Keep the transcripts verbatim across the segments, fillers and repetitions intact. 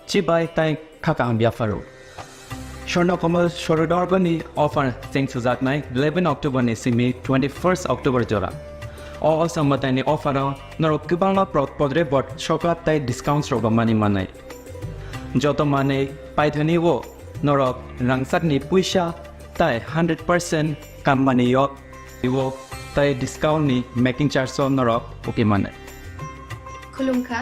Chibai tai kha kaham yapharo. Swarna Kamal Swarna Dorgani offer cheng sujaknai eleven October ni simi twenty-first October jora. O osamwtaini offer o norok kwbangma pro-, podre bot sokat tai discounts rok mani manai. Joto manwi paithani o norok rangchakni puisa tai hundred percent kammani yok. Iwo tai discount ni making charge o norok uki mane. Khulumkha,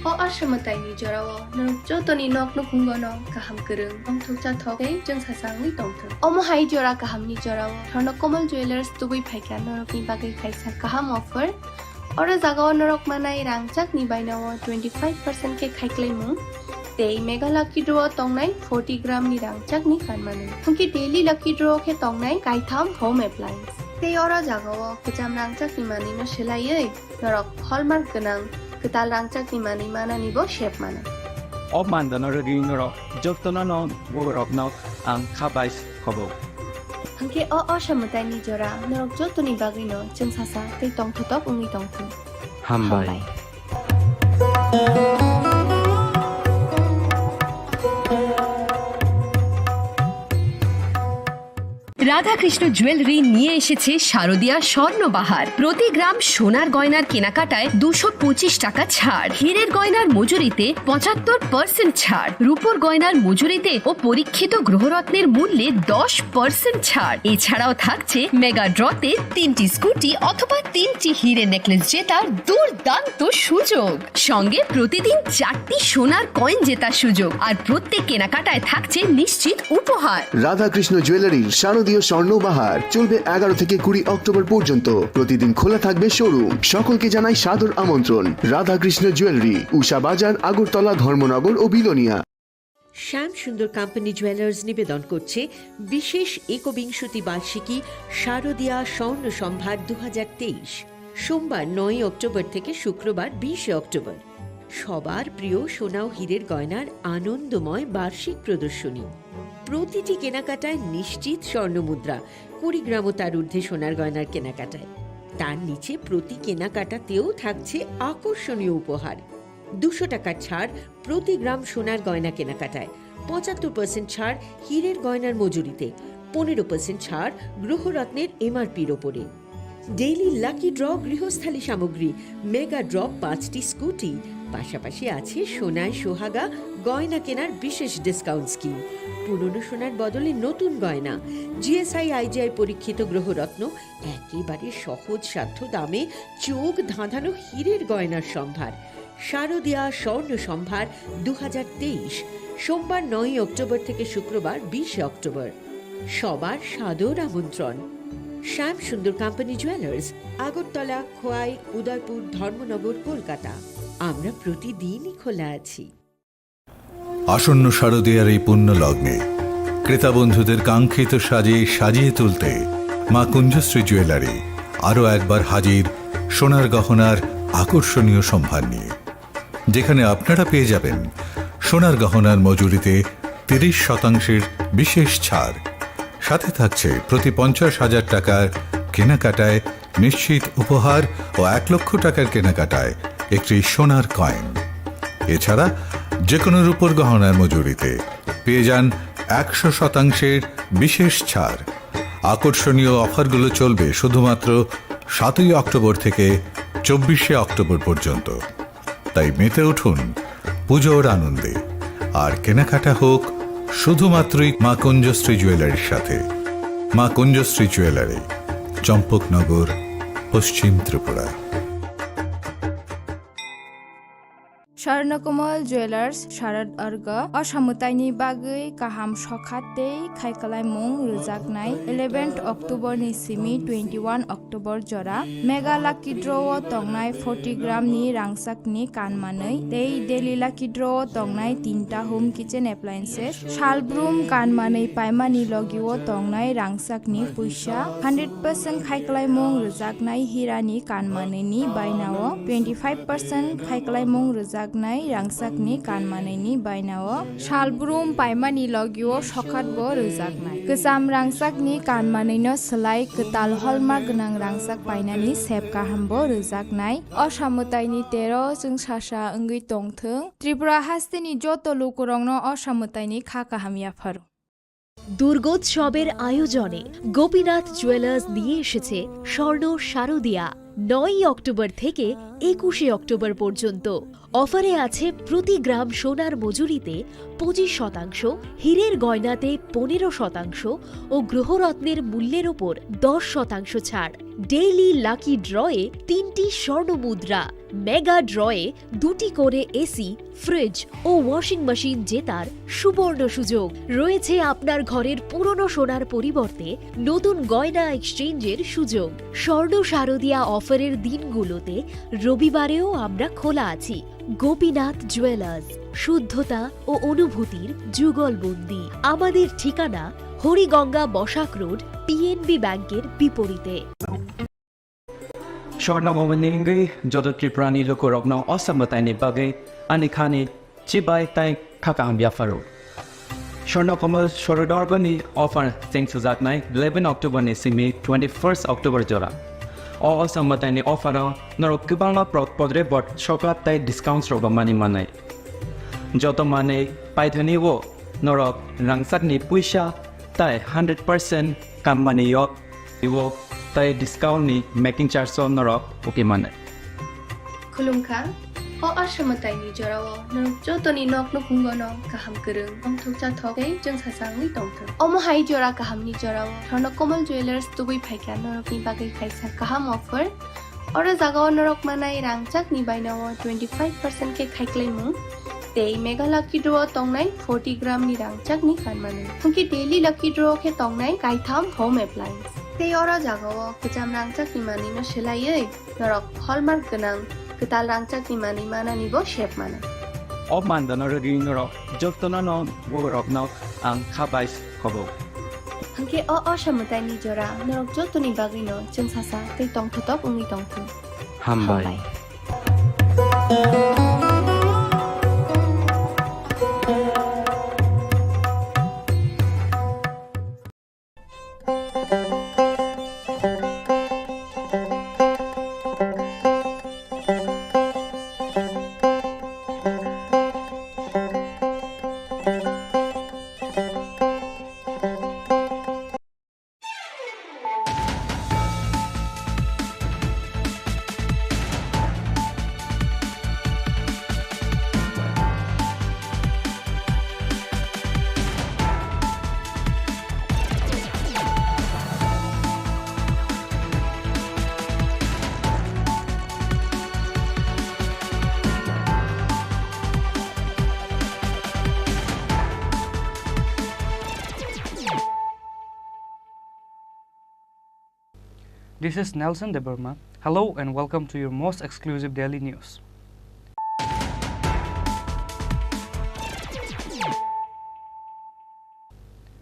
o aswmwtaini jorao norok jotoni nok nukhungono kaham kwrwng, tongthok chathok tei chwngsasa wngwi tongthok. Omo hai jora kahamni jorao Swarna Kamal Jewellers tubui phaikha norokni bagwi kaisa kaham offer. Oro jagao norok manai rangchakni bainao twenty five percent khe khaiklaimung tei Mega Lucky Draw o tongnai forty gram ni rangchakni kanmanwi. Hwnkhe daily Lucky Draw khe tongnai kaitham home appliance. Tei oro jagao kwcham rangchakni manwino swlaiwi norok hallmark gwnang kwtal rangchakni manwi mananibo sep mano. O mandano rwgwi norok jotono borokno ang kha bai khobo. Hwnkhe o osamwtaini jora norok jotoni bagwino chwngsasa tei tongthotok wngwi tongthung. Hambai. Hambai. Radhakrishna jewellery নিয়ে এসেছে শারদিয়া স্বর্ণবাহার। প্রতি গ্রাম সোনার গয়নার কেনাকাটায় দুশো পঁচিশ টাকা ছাড়, হীরের গয়নার মজুরিতে পঁচাত্তর পার্সেন্ট ছাড়, রূপোর গয়নার মজুরিতে ও পরীক্ষিত গ্রহরত্নের মূল্যে দশ পার্সেন্ট ছাড়। এছাড়াও থাকছে মেগা ড্রতে তিনটি স্কুটি অথবা তিনটি হিরে নেকলেস জেতার দুর্দান্ত সুযোগ। সঙ্গে প্রতিদিন চারটি সোনার কয়েন জেতার সুযোগ, আর প্রত্যেক কেনাকাটায় থাকছে নিশ্চিত উপহার। রাধাকৃষ্ণ জুয়েলারির শারদীয় স্বর্ণ বাহার চলবে এগারো থেকে কুড়ি অক্টোবর পর্যন্ত। প্রতিদিন খোলা থাকবে শোরুম। সকলকে জানাই সাদর আমন্ত্রণ। রাধাকৃষ্ণ জুয়েলারি, উষা বাজার, আগরতলা, ধর্মনগর ও বিলোনিয়া। শ্যাম সুন্দর কোম্পানি জুয়েলার্স নিবেদন করছে বিশেষ একবিংশতি বার্ষিকী শারদীয়া স্বর্ণ সম্ভার দু হাজার তেইশ, সোমবার নয়ই অক্টোবর থেকে শুক্রবার বিশে অক্টোবর। সবার প্রিয় সোনা ও হীরের গয়নার আনন্দময় বার্ষিক প্রদর্শনী। প্রতিটি কেনাকাটায় নিশ্চিত স্বর্ণমুদ্রা, কুড়ি গ্রাম ও তার ঊর্ধ্বে সোনার গয়নার কেনাকাটায়। তার নিচে প্রতি কেনাকাটাতেও থাকছে আকর্ষণীয় উপহার। দুশো টাকার ছাড় প্রতি গ্রাম সোনার গয়না কেনাকাটায়, পঁচাত্তর পার্সেন্ট ছাড় হীরের গয়নার মজুরিতে, পনেরো পার্সেন্ট ছাড় গ্রহরত্নের এমআরপির ওপরে। ডেইলি লাকি ড্র গৃহস্থালী সামগ্রী, মেগা ড্র পাঁচটি স্কুটি, পাশাপাশি আছে সোনায় সোহাগা গয়না কেনার বিশেষ ডিসকাউন্ট স্কিম। পুরনো সোনার বদলে নতুন গয়না, জিএসআই আইজিআই পরীক্ষিত গ্রহরত্ন, একেবারে সহজসাধ্য দামে চোখ ধাঁধানো হীরের গয়নার সম্ভার। শারদীয়া স্বর্ণ সম্ভার দু হাজার তেইশ, সোমবার নয়ই অক্টোবর থেকে শুক্রবার বিশে অক্টোবর। সবার সাদর আমন্ত্রণ। শ্যাম সুন্দর কোম্পানি জুয়েলার্স, আগরতলা, খোয়াই, উদয়পুর, ধর্মনগর, কলকাতা। আমরা প্রতিদিনই খোলা আছি। আসন্ন শারদীয়ার এই পুণ্য লগ্নে ক্রেতা বন্ধুদের কাঙ্ক্ষিত সাজে সাজিয়ে তুলতে মা কুঞ্জশ্রী জুয়েলারি আরও একবার হাজির সোনার গহনার আকর্ষণীয় সম্ভার নিয়ে, যেখানে আপনারা পেয়ে যাবেন সোনার গহনার মজুরিতে তিরিশ শতাংশের বিশেষ ছাড়। সাথে থাকছে প্রতি পঞ্চাশ হাজার টাকার কেনাকাটায় নিশ্চিত উপহার ও এক লক্ষ টাকার কেনাকাটায় একটি সোনার কয়েন। এছাড়া যে কোনো রূপোর গহনার মজুরিতে পেয়ে যান একশো শতাংশের বিশেষ ছাড়। আকর্ষণীয় অফারগুলো চলবে শুধুমাত্র সাতই অক্টোবর থেকে চব্বিশে অক্টোবর পর্যন্ত। তাই মেতে উঠুন পুজোর আনন্দে, আর কেনাকাটা হোক শুধুমাত্রই মা কুঞ্জশ্রী জুয়েলারির সাথে। মা কুঞ্জশ্রী জুয়েলারি, চম্পকনগর, পশ্চিম Tripura. Swarnakomal Jewellers, Sharad Arga, o samwtaini bagwi kaham sokha tei khaikwlaimung rwjaknai eleventh October ni simi twenty-one October jora Mega Lucky Draw o tongnai forty gram ni rangchakni kan manwi tei Daily Lucky Draw o tongnai tinta home kitchen appliances, salbrum kan manwi paimani logi o tongnai rangchakni puisa, hundred percent khaikwlaimung rwjaknai hirani kan manwini bainao twenty five percent khaikwlaimung rwjak Nai rangchakni kanmanwini bainao salbrum paimani logio sokhatbo rwjaknai. Kwcham rangchakni kanmanwino swlai kwtal holma gwnang rangchak painani sep kahambo rwjaknai. O samwtaini tero chwngsasa wngwi tongthwng. Tripura hasteni joto lukurokno o samwtaini kha kaham yapharo. দুর্গোৎসবের আয়োজনে গোপীনাথ জুয়েলার্স নিয়ে এসেছে স্বর্ণ শারদিয়া। নয়ই অক্টোবর থেকে একুশে অক্টোবর পর্যন্ত অফারে আছে প্রতি গ্রাম সোনার মজুরিতে পঁচিশ শতাংশ, হীরের গয়নাতে পনেরো শতাংশ ও গ্রহরত্নের মূল্যের ওপর দশ শতাংশ ছাড়। ডেইলি লাকি ড্রয়ে তিনটি স্বর্ণ মুদ্রা, মেগা ড্রয়ে দুটি করে এসি, ফ্রিজ ও ওয়াশিং মেশিন জেতার সুবর্ণ সুযোগ। রয়েছে আপনার ঘরের পুরনো সোনার পরিবর্তে নতুন গয়না এক্সচেঞ্জের সুযোগ। স্বর্ণ শারদিয়া অফারের দিনগুলোতে রবিবারেও আমরা খোলা আছি। গোপীনাথ জুয়েলার্স, শুদ্ধতা ও অনুভূতির যুগলবন্দি। আমাদের ঠিকানা হরিগঙ্গা বসাক রোড, পিএনবি ব্যাংকের বিপরীতে। Swarna Bhavan ni wngwi joto Tripura ni lukurokno o samwtaini bagwi ani khani chibai tai kha kaham yapharo. Swarna Komal Sorodorba ni offer cheng sujaknai eleven October ni simi twenty-first October jora. O, o samwtaini offer o norok kwbangma pro-, podre bot sokha tai discounts rok bo mani manai. Joto manwi paithani o norok rangchakni puisa tai hundred percent kammani yok. Ibo tai discount ni making charge o norok uki mano. Khulumkha, o asamwtaini jorao norok jotoni nok nukhungo no kaham kwrwng, tongthok chathok tei chwngsasa wngwi tongthok. Omo hai jora kahamni jorao Swarna Komal Jewellers tubui phaikha norokni bagwi kaisa kaham offer. Oro jagao norok manai rangchakni bainao twenty five percent khe khaiklaimung tei Mega Lucky Draw o tongnai forty gram ni rangchakni kanmani. Hwnkhe Daily Lucky Draw khe tongnai kaitham home appliance. Tei oro jagao kwcham rangchakni manwino swlaiwi norok hallmark gwnang kwtal rangchakni manwi manani bo sep mano. O mandano rwgwi norok jotono no borokno ang kha bai khobo. Hwnkhe o, o samwtaini jora norok jotoni bagwino chwngsasa tei tongthotok wngwi tongthung. Hambai. Hambai. This is Nelson Debbarma. Hello and welcome to your most exclusive daily news.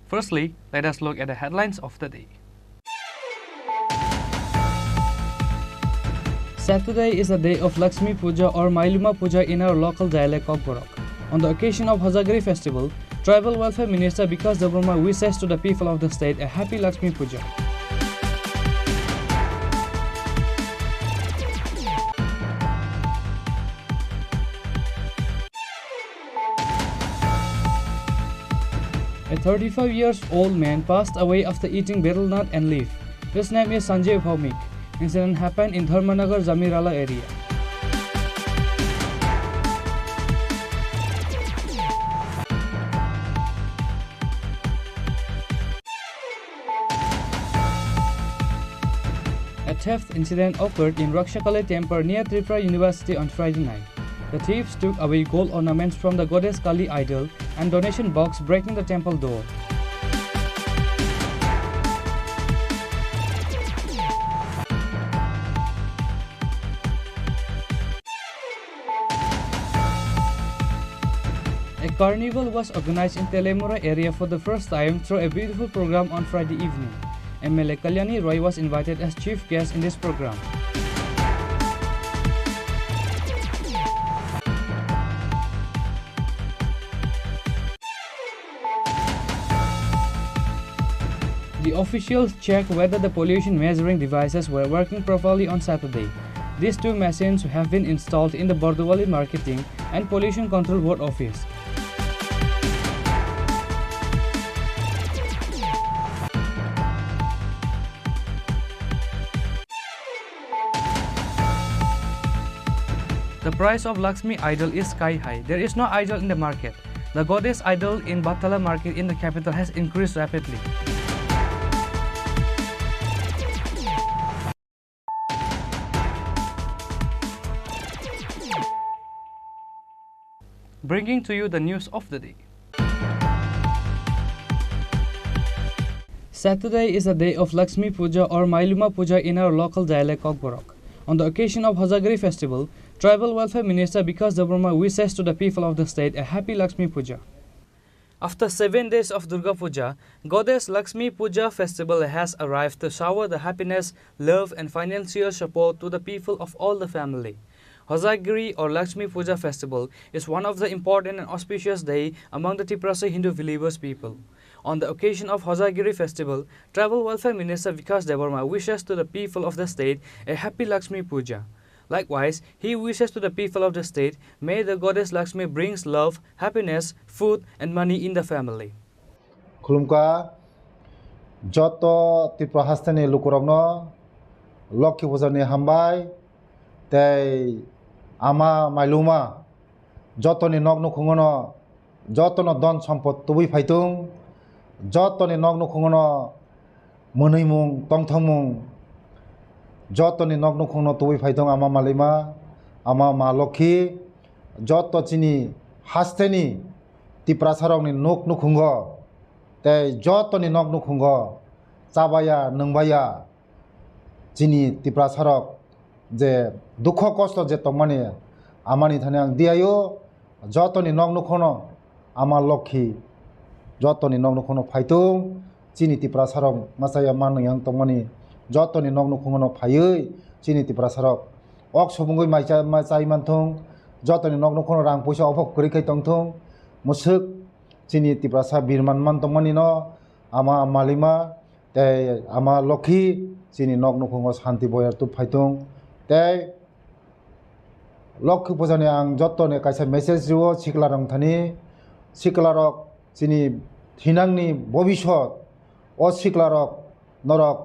Firstly, let us look at the headlines of the day. Saturday is the day of Lakshmi Puja or Mailuma Puja in our local dialect Kokborok. On the occasion of Hojagri festival, Tribal Welfare Minister Bikash Debbarma wishes to the people of the state a happy Lakshmi Puja. A thirty-five years old man passed away after eating betel nut and leaf. His name is Sanjay Bhaumik. Incident happened in Dharmanagar Jamirala area. A theft incident occurred in Rakshakali Temple near Tripura University on Friday night. The thieves took away gold ornaments from the goddess Kali idol and donation box, breaking the temple door. A carnival was organized in Telemura area for the first time through a beautiful program on Friday evening. M L A Kalyani Roy was invited as chief guest in this program. The officials checked whether the pollution measuring devices were working properly on Saturday. These two machines have been installed in the Bordowali Marketing and Pollution Control Board office. The price of Lakshmi idol is sky high. There is no idol in the market. The goddess idol in Batala market in the capital has increased rapidly. Bringing to you the news of the day. Saturday is a day of Lakshmi Puja or Mailuma Puja in our local dialect Kokborok. On the occasion of Hojagiri festival, Tribal Welfare Minister Bikash Debbarma wishes to the people of the state a happy Lakshmi Puja. After seven days of Durga Puja, Goddess Lakshmi Puja festival has arrived to shower the happiness, love and financial support to the people of all the family. Hojagiri or Lakshmi Puja festival is one of the important and auspicious day among the Tiprasa Hindu believers people. On the occasion of Hojagiri festival, Tribal Welfare Minister Bikash Debbarma wishes to the people of the state a happy Lakshmi Puja. Likewise, he wishes to the people of the state, may the goddess Lakshmi brings love, happiness, food and money in the family. Khulumkha joto Tripura hasteni lukurokno Lokhi Puja ni hambai tei ama Mailuma jotoni nok nukhungono jotono don sompot tubui phaitung, jotoni nok nukhungono mwnwimung, tongthokmung, jotoni nok nukhungno tubui phaitung ama Mailuma, ama Ma Lokhi, joto chini hasteni Tiprasarokni nok nukhungo tei jotoni nok nukhungo chabaya, nwngbaya, chini Tiprasarok je dukho kosto je tongmani, amani thani ang diyaio, jotoni nok nukhono ama Lokhi, jotoni nok nukhono phaitung, chini Tiprasarok machaya manwi ang tongmani, jotoni nok nukhono phaiwi chini Tiprasarok ok subungwi mai cha-, mai chai manthung, jotoni nok nukhono rang puisa ophok kwrwi khai tongthung, mwswk chini Tiprasa birman man tongmani no ama Mailuma, tei ama Lokhi chini nok nukhungo santi boyar tub phaitung. Tei Lokhi Puja ni ang joto ni kaisa message rio sikla rok thani, sikla rok chini thinang ni bobisot, o sikla rok norok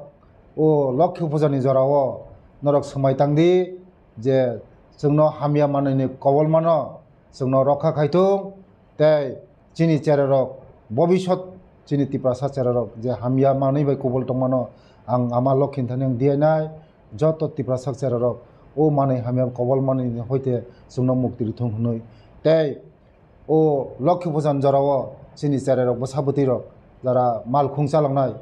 o Lokhi Puja ni jora o norok swmai tang di je chwngno hamya manwi ni kobol mano chwngno rokha khai thung. Tei chini chererok, bobisot chini Tiprasa chererok je hamya manwi bai kubul tongmano ang ama Lokhi thani ang diyainai, joto Tiprasa chererok o manwi hamya kubul manwi ni hoite chwngno mukti rithung hwnwi. Tei o Lokhi Pujan jorao chini chererok bwsa bwtwirok jara malkhung chaloknai,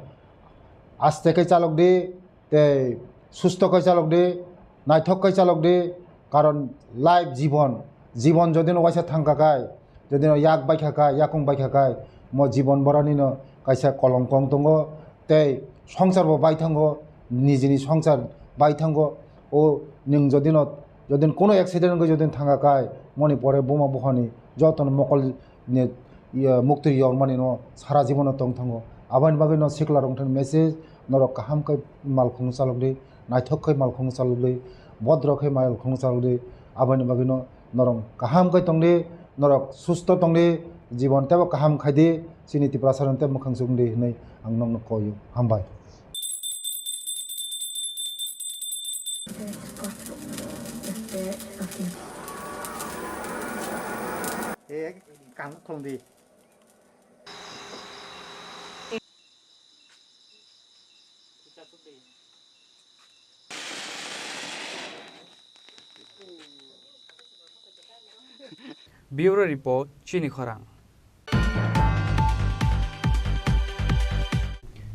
aste khe chalok di, tei susto khe chalok di, naithok khe chalok di, karon life jibon, jibon jodi no waisa thangkha khai, jodi no yak baikha khai, yakung baikha khai, mo jibon borani no kaisa kolongkong tongo, tei songsar bo bai thango, nijini songsar bai thango, o nwng jodi no, jodi no kuno accident wngwi jodi no thangkha khai, moni pore buma buphani joto no mokol ni, iya, mukti yormani no sara jibono tong thango. Aboni bagwi no sikla rok thani message, norok kaham khe malkhung chalok di, naithok khe malkhung chalok di, bodro khe malkhung chalok di. Aboni bagwi no norok kaham khe tong di, norok susto tong di, jibon tebo kaham khai di, chini Tiprasa rok tebo mwkhang chuk di hwnwi ang nokno koi o. Hambai. Eh, kang khulum di. Bureau Report, Chini Khorang.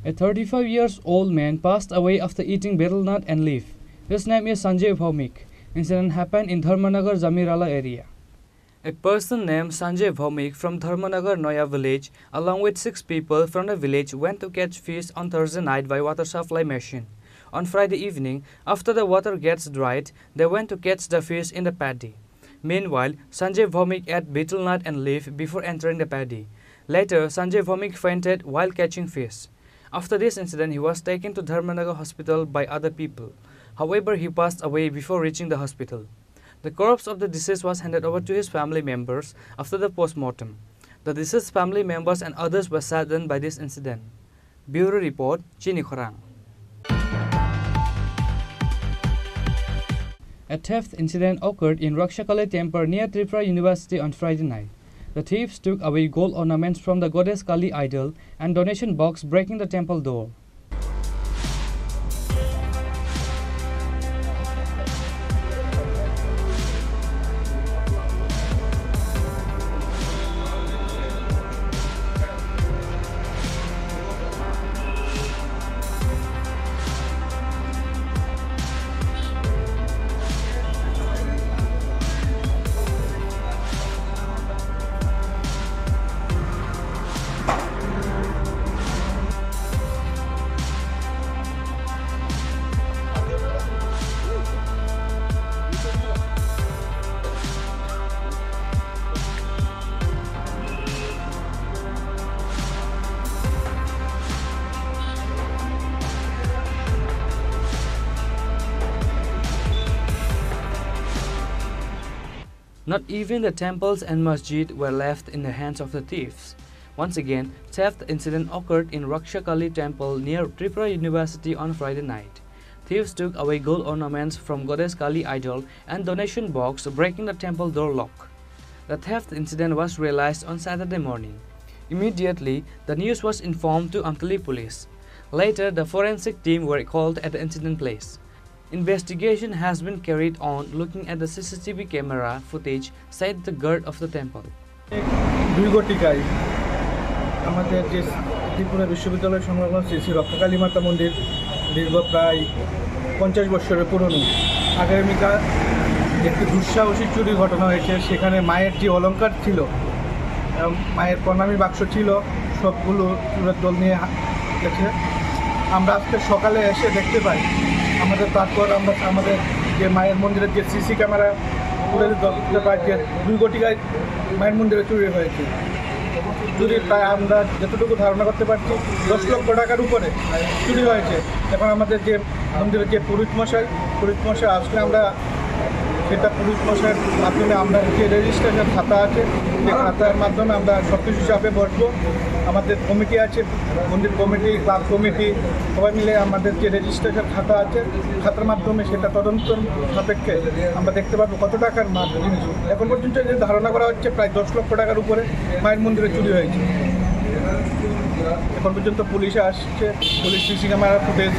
A thirty-five years old man passed away after eating betel nut and leaf. His name is Sanjay Bhaumik. Incident happened in Dharmanagar Jamirala area. A person named Sanjay Bhaumik from Dharmanagar Noya village, along with six people from the village, went to catch fish on Thursday night by water supply machine. On Friday evening, after the water gets dried, they went to catch the fish in the paddy. Meanwhile, Sanjay Bhaumik ate betel nut and leaf before entering the paddy. Later, Sanjay Bhaumik fainted while catching fish. After this incident, he was taken to Dharmanagar Hospital by other people. However, he passed away before reaching the hospital. The corpse of the deceased was handed over to his family members after the post-mortem. The deceased family members and others were saddened by this incident. Bureau Report, Chini Khorang. A theft incident occurred in Rakshakali temple near Tripura University on Friday night. The thieves took away gold ornaments from the goddess Kali idol and donation box, breaking the temple door. Not even the temples and masjid were left in the hands of the thieves. Once again, theft incident occurred in Rakshakali temple near Tripura University on Friday night. Thieves took away gold ornaments from goddess Kali idol and donation box, breaking the temple door lock. The theft incident was realized on Saturday morning. Immediately, the news was informed to Amtali police. Later, the forensic team were called at the incident place. Investigation has been carried on looking at the C C T V camera footage, said the guard of the temple. দুই ঘটিকায় আমাদের যে ত্রিপুরা বিশ্ববিদ্যালয় সংলগ্ন শ্রী শ্রী রক্ষাকালী মাতা মন্দির দীর্ঘ প্রায় পঞ্চাশ বছরের পুরনো, আগামীকাল একটি দুঃসাহসিক চুরির ঘটনা হয়েছে। সেখানে মায়ের যে অলংকার ছিল, আহ, মায়ের প্রণামী বাক্স ছিল, সবগুলো চোরের দল নিয়ে হা-, গেছে। আমরা আজকে সকালে এসে দেখতে পাই, আমাদের তারপর আমরা আমাদের যে মায়ের মন্দিরের যে সিসি ক্যামেরা ফুটেজ দেখতে পাই যে দুই ঘটিকায় মায়ের মন্দিরে চুরি হয়েছে। চুরির প্রায় আমরা যতটুকু ধারণা করতে পারছি দশ লক্ষ টাকার উপরে চুরি হয়েছে। এখন আমাদের যে মন্দিরের যে পুরোহিত মশাই, পুরোহিত মশাই আসলে আমরা সেটা পুলিশ মশাইয়ের মাধ্যমে আমরা যে রেজিস্ট্রেশন খাতা আছে, সেই খাতার মাধ্যমে আমরা সব কিছু হিসাবে বসবো। আমাদের কমিটি আছে, মন্দির কমিটি, ক্লাব কমিটি, সবাই মিলে আমাদের যে রেজিস্ট্রেশন খাতা আছে, খাতার মাধ্যমে সেটা তদন্ত সাপেক্ষে আমরা দেখতে পারবো কত টাকার মাল জিনিস। এখন পর্যন্ত যে ধারণা করা হচ্ছে প্রায় দশ লক্ষ টাকার উপরে মায়ের মন্দিরে চুরি হয়েছে। এখন পর্যন্ত পুলিশ আসছে, পুলিশ সিসি ক্যামেরা ফুটেজ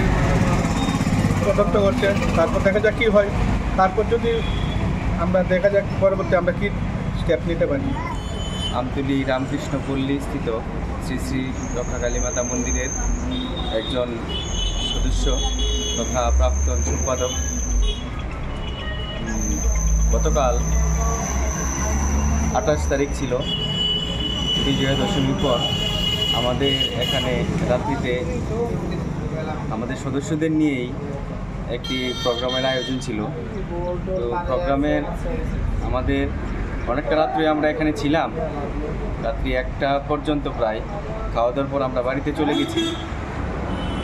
তদন্ত করছে, তারপর দেখা যাক কী হয়। তারপর যদি আমরা দেখা যাক পরবর্তী আমরা কী স্টেপ নিতে পারি। আমতলী রামকৃষ্ণ পল্লী স্থিত শ্রী শ্রী রক্ষাকালী মাতা মন্দিরের একজন সদস্য তথা প্রাক্তন সম্পাদক। উম, গতকাল আঠাশ তারিখ ছিল, বিজয়া দশমীর পর আমাদের এখানে রাত্রিতে আমাদের সদস্যদের নিয়েই একটি প্রোগ্রামের আয়োজন ছিল। তো প্রোগ্রামের আমাদের অনেকটা রাত্রে আমরা এখানে ছিলাম, রাত্রি একটা পর্যন্ত প্রায়। খাওয়া দাওয়ার পর আমরা বাড়িতে চলে গেছি।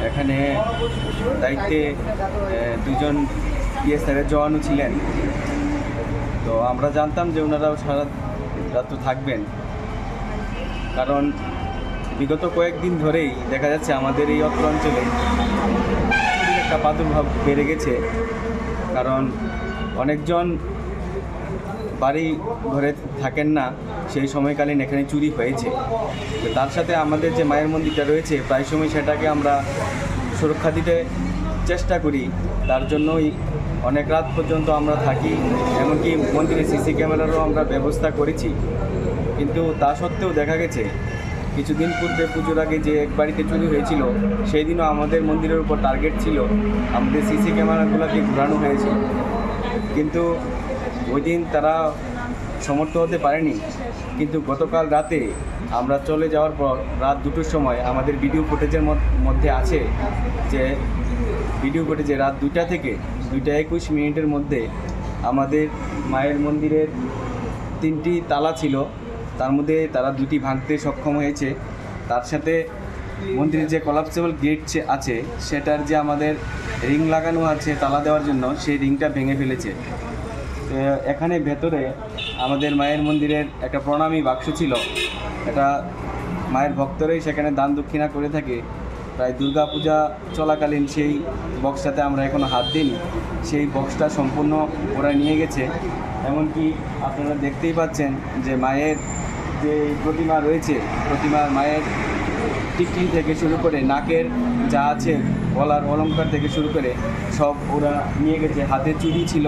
এখানে দায়িত্বে, এ, দুজন বিএসএফের জওয়ানও ছিলেন। তো আমরা জানতাম যে ওনারাও সারা রাত্র থাকবেন, কারণ বিগত কয়েকদিন ধরেই দেখা যাচ্ছে আমাদের এই অত্র অঞ্চলে চুরির একটা প্রাদুর্ভাব বেড়ে গেছে। কারণ অনেকজন বাড়ি ঘরে থাকেন না, সেই সময়কালীন এখানে চুরি হয়েছে। তো তার সাথে আমাদের যে মায়ের মন্দিরটা রয়েছে, প্রায় সময় সেটাকে আমরা সুরক্ষা দিতে চেষ্টা করি। তার জন্যই অনেক রাত পর্যন্ত আমরা থাকি, এমনকি মন্দিরে সিসি ক্যামেরারও আমরা ব্যবস্থা করেছি। কিন্তু তা সত্ত্বেও দেখা গেছে, কিছুদিন পূর্বে পুজোর আগে যে এক বাড়িতে চুরি হয়েছিল, সেই দিনও আমাদের মন্দিরের উপর টার্গেট ছিল, আমাদের সিসি ক্যামেরাগুলোকে ঘোরানো হয়েছিল। কিন্তু ওই দিন তারা সমর্থ হতে পারেনি। কিন্তু গতকাল রাতে আমরা চলে যাওয়ার পর রাত দুটোর সময় আমাদের ভিডিও ফুটেজের মধ-, মধ্যে আছে যে ভিডিও ফুটেজে রাত দুইটা থেকে দুইটা একুশ মিনিটের মধ্যে আমাদের মায়ের মন্দিরের তিনটি তালা ছিল, তার মধ্যে তারা দুটি ভাঙতে সক্ষম হয়েছে। তার সাথে মন্দিরের যে কলাপসেবল গেট আছে, সেটার যে আমাদের রিং লাগানো আছে তালা দেওয়ার জন্য, সেই রিংটা ভেঙে ফেলেছে। তো এখানে ভেতরে আমাদের মায়ের মন্দিরের একটা প্রণামী বাক্স ছিল, এটা মায়ের ভক্তরাই সেখানে দান দক্ষিণা করে থাকে। প্রায় দুর্গা পূজা চলাকালীন সেই বক্সটাতে আমরা এখনো হাত দিইনি। সেই বক্সটা সম্পূর্ণ ওরা নিয়ে গেছে। এমনকি আপনারা দেখতেই পাচ্ছেন যে মায়ের যে প্রতিমা রয়েছে, প্রতিমার মায়ের টিকলি থেকে শুরু করে নাকের যা আছে, গলার অলংকার থেকে শুরু করে সব ওরা নিয়ে গেছে। হাতে চুড়ি ছিল,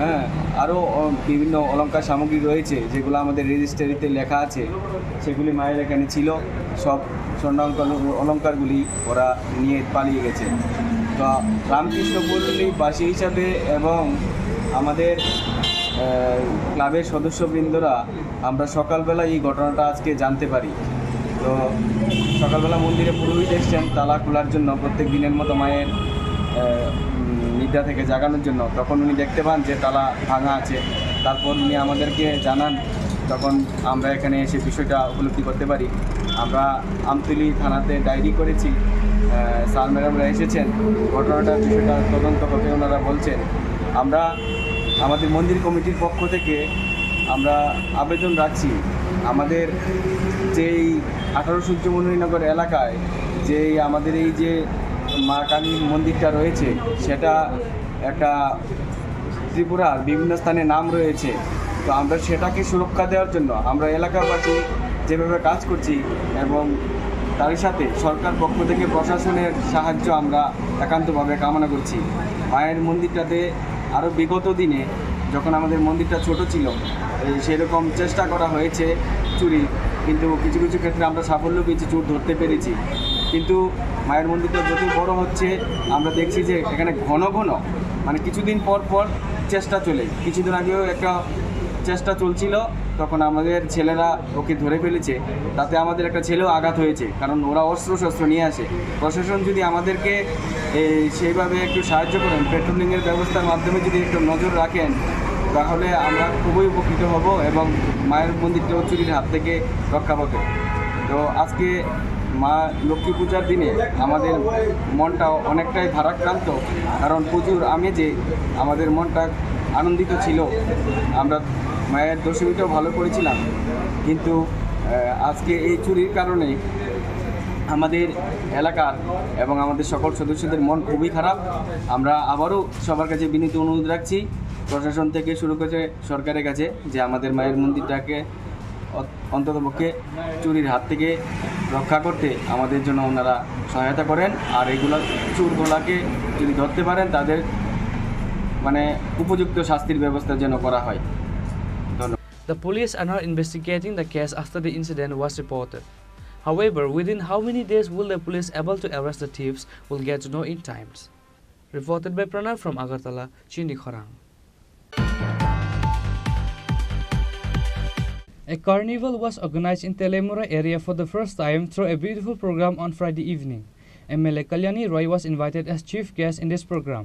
হ্যাঁ, আরও অ-, বিভিন্ন অলংকার সামগ্রী রয়েছে যেগুলো আমাদের রেজিস্ট্রিতে লেখা আছে, সেগুলি মায়ের এখানে ছিল। সব স্বর্ণালঙ্কার, অলংকারগুলি ওরা নিয়ে পালিয়ে গেছে। তো রামকৃষ্ণ পল্লীবাসী হিসাবে এবং আমাদের, আহ, ক্লাবের সদস্যবৃন্দরা আমরা সকালবেলা এই ঘটনাটা আজকে জানতে পারি। তো সকালবেলা মন্দিরে পুরোহিত এসছেন তালা খোলার জন্য, প্রত্যেক দিনের মতো মায়ের, আহ, উম, নিদ্রা থেকে জাগানোর জন্য। তখন উনি দেখতে পান যে তালা ভাঙা আছে। তারপর উনি আমাদেরকে জানান, তখন আমরা এখানে এসে বিষয়টা উপলব্ধি করতে পারি। আমরা আমতলী থানাতে ডায়েরি করেছি, আহ, স্যার ম্যাডামরা এসেছেন, ঘটনাটার বিষয়টা তদন্ত হবে ওনারা বলছেন। আমরা আমাদের মন্দির কমিটির পক্ষ থেকে আমরা আবেদন রাখছি, আমাদের যেই আঠারো সূর্যমণিনগর এলাকায় যেই আমাদের এই যে মা কালী মন্দিরটা রয়েছে, সেটা একটা ত্রিপুরার বিভিন্ন স্থানে নাম রয়েছে। তো আমরা সেটাকে সুরক্ষা দেওয়ার জন্য আমরা এলাকাবাসী যেভাবে কাজ করছি এবং তারই সাথে সরকার পক্ষ থেকে প্রশাসনের সাহায্য আমরা একান্তভাবে কামনা করছি। মায়ের মন্দিরটাতে আরও বিগত দিনে যখন আমাদের মন্দিরটা ছোট ছিল, এই সেরকম চেষ্টা করা হয়েছে চুরি, কিন্তু কিছু কিছু ক্ষেত্রে আমরা সাফল্য পেয়েছি, চোর ধরতে পেরেছি। কিন্তু মায়ের মন্দিরটা যতই বড় হচ্ছে, আমরা দেখছি যে এখানে ঘন ঘন, মানে, কিছুদিন পর পর চেষ্টা চলে। কিছুদিন আগেও একটা চেষ্টা চলছিল, তখন আমাদের ছেলেরা ওকে ধরে ফেলেছে, তাতে আমাদের একটা ছেলেও আঘাত হয়েছে, কারণ ওরা অস্ত্র শস্ত্র নিয়ে আসে। প্রশাসন যদি আমাদেরকে, এ, সেইভাবে একটু সাহায্য করেন, পেট্রোলিংয়ের ব্যবস্থার মাধ্যমে যদি একটু নজর রাখেন, তাহলে আমরা খুবই উপকৃত হব এবং মায়ের মন্দিরটাও চুরির হাত থেকে রক্ষা পাবে। তো আজকে মা লক্ষ্মী পূজার দিনে আমাদের মনটা অনেকটাই ভারাক্রান্ত, কারণ পুজোর আমেজে আমাদের মনটা আনন্দিত ছিল। আমরা মায়ের দশমীটাও ভালো করেছিলাম, কিন্তু, আহ, আজকে এই চুরির কারণে আমাদের এলাকার এবং আমাদের সকল সদস্যদের মন খুবই খারাপ। আমরা আবারও সবার কাছে বিনীত অনুরোধ রাখছি, প্রশাসন থেকে শুরু করে সরকারের কাছে, যে আমাদের মায়ের মন্দিরটাকে অ-, অন্ততপক্ষে চুরির হাত থেকে রক্ষা করতে আমাদের জন্য ওনারা সহায়তা করেন। আর এগুলা, চোরগুলাকে যদি ধরতে পারেন, তাদের, মানে, উপযুক্ত শাস্তির ব্যবস্থা যেন করা হয়। ধন্যবাদ। The police are now investigating the case after the incident was reported. However, within how many days will the police able to arrest the thieves, we'll get to know in times. Reported by Pranav from Agartala, Chini Khorang. A carnival was organized in Teliamura area for the first time through a beautiful program on Friday evening. M L A Kalyani Roy was invited as chief guest in this program.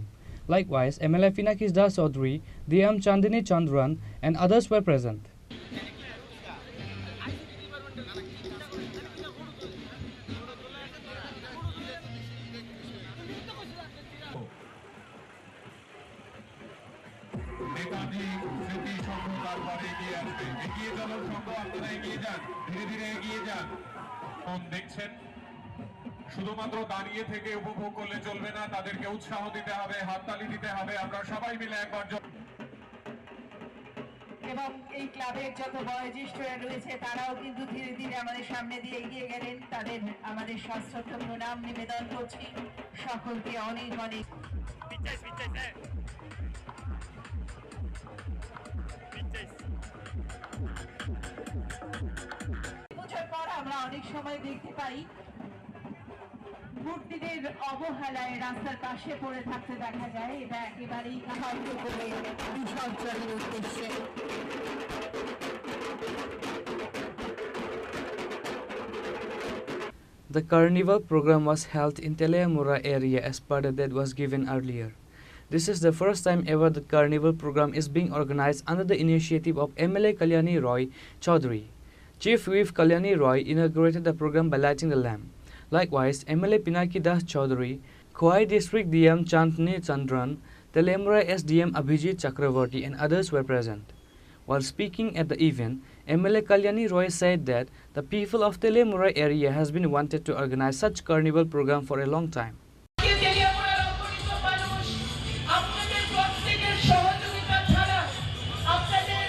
Likewise, M L A Pinaki Das Chaudhary, D M Chandini Chandran, and others were present. Netaji স্মৃতি সংঘ তারপরে এগিয়ে আসবে। এগিয়ে চলুন সংঘ, আপনারা এগিয়ে যান, ধীরে ধীরে এগিয়ে যান। ফোন দেখছেন, শুধুমাত্র দাঁড়িয়ে থেকে উপভোগ করলে চলবে না, তাদেরকে উৎসাহ দিতে হবে, হাততালি দিতে হবে। আমরা সবাই মিলে একবার জোর এবং এই ক্লাবের যত বয়োজ্যেষ্ঠরা রয়েছে, তারাও কিন্তু ধীরে ধীরে আমাদের সামনে দিয়ে এগিয়ে গেলেন। তাদের আমাদের সশ্রদ্ধ প্রণাম নিবেদন করছি। সকলকে অনেক অনেক পুজোর পর আমরা অনেক সময় দেখতে পাই মূর্তিদের অবহেলায় রাস্তার পাশে পড়ে থাকতে দেখা যায়। এটা একেবারেই কাম্য করে বিসর্জনের উদ্দেশ্যে। The carnival program was held in Teliamura area as per the date was given earlier. This is the first time ever that carnival program is being organized under the initiative of M L A Kalyani Roy Chaudhary. Chief Whip Kalyani Roy inaugurated the program by lighting the lamp. Likewise, M L A Pinaki Das Chaudhary, Khowai District D M Chandni Chandran, Teliamura S D M Abhijit Chakraborty and others were present. While speaking at the event, M L A Kalyani Roy said that the people of Teliamura area has been wanted to organize such carnival program for a long time. তেলিয়ামুড়ার অগণিত মানুষ, আপনাদের প্রত্যেকের সহযোগিতা ছাড়া, আপনাদের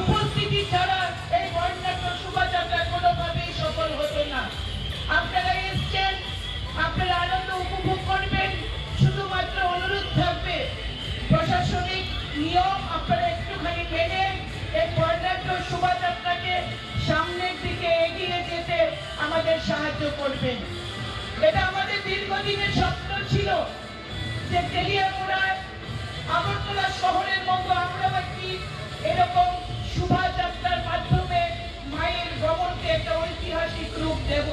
উপস্থিতি ছাড়া এই বর্ণাঢ্য শোভাযাত্রা কোনোভাবেই সফল হতো না। আপনারা এসছেন, আপনারা আনন্দ উপভোগ করবেন। শুধুমাত্র অনুরোধ থাকবে, প্রশাসনিক নিয়ম আপনারা একটুখানি মেনে এই বর্ণাঢ্য শোভাযাত্রাকে সামনের দিকে এগিয়ে যেতে আমাদের সাহায্য করবেন। এটা আমাদের দীর্ঘদিনের স্বপ্ন ছিল যে তেলিয়ামুড়ায় আগরতলা শহরের মতো আমরাও একটি এরকম শোভাযাত্রার মাধ্যমে মায়ের গমনকে একটা ঐতিহাসিক রূপ দেব।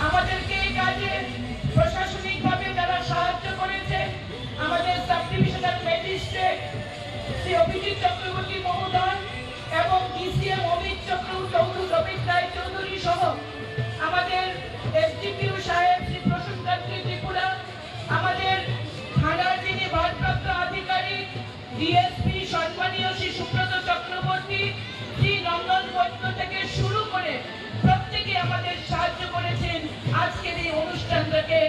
আমাদেরকে এই কাজে প্রশাসনিকভাবে যারা সাহায্য করেছেন, আমাদের সাব ডিভিশনাল ম্যাজিস্ট্রেট শ্রী অভিজিৎ চক্রবর্তী মহোদয় এবং ডিসিএম অমিত চক্রবর্তী, চৌধুরী অমিত রায় চৌধুরী সহ আমাদের এসডিপিও সাহেব শ্রী প্রসূন কান্তি ত্রিপুরা, আমাদের থানার যিনি ভারপ্রাপ্ত আধিকারিক, ডিএসপি সম্মানীয় শ্রী সুব্রত চক্রবর্তী, শ্রী নন্দন বৈদ্য থেকে শুরু করে প্রত্যেকে আমাদের সাহায্য করেছেন আজকের এই অনুষ্ঠানটাকে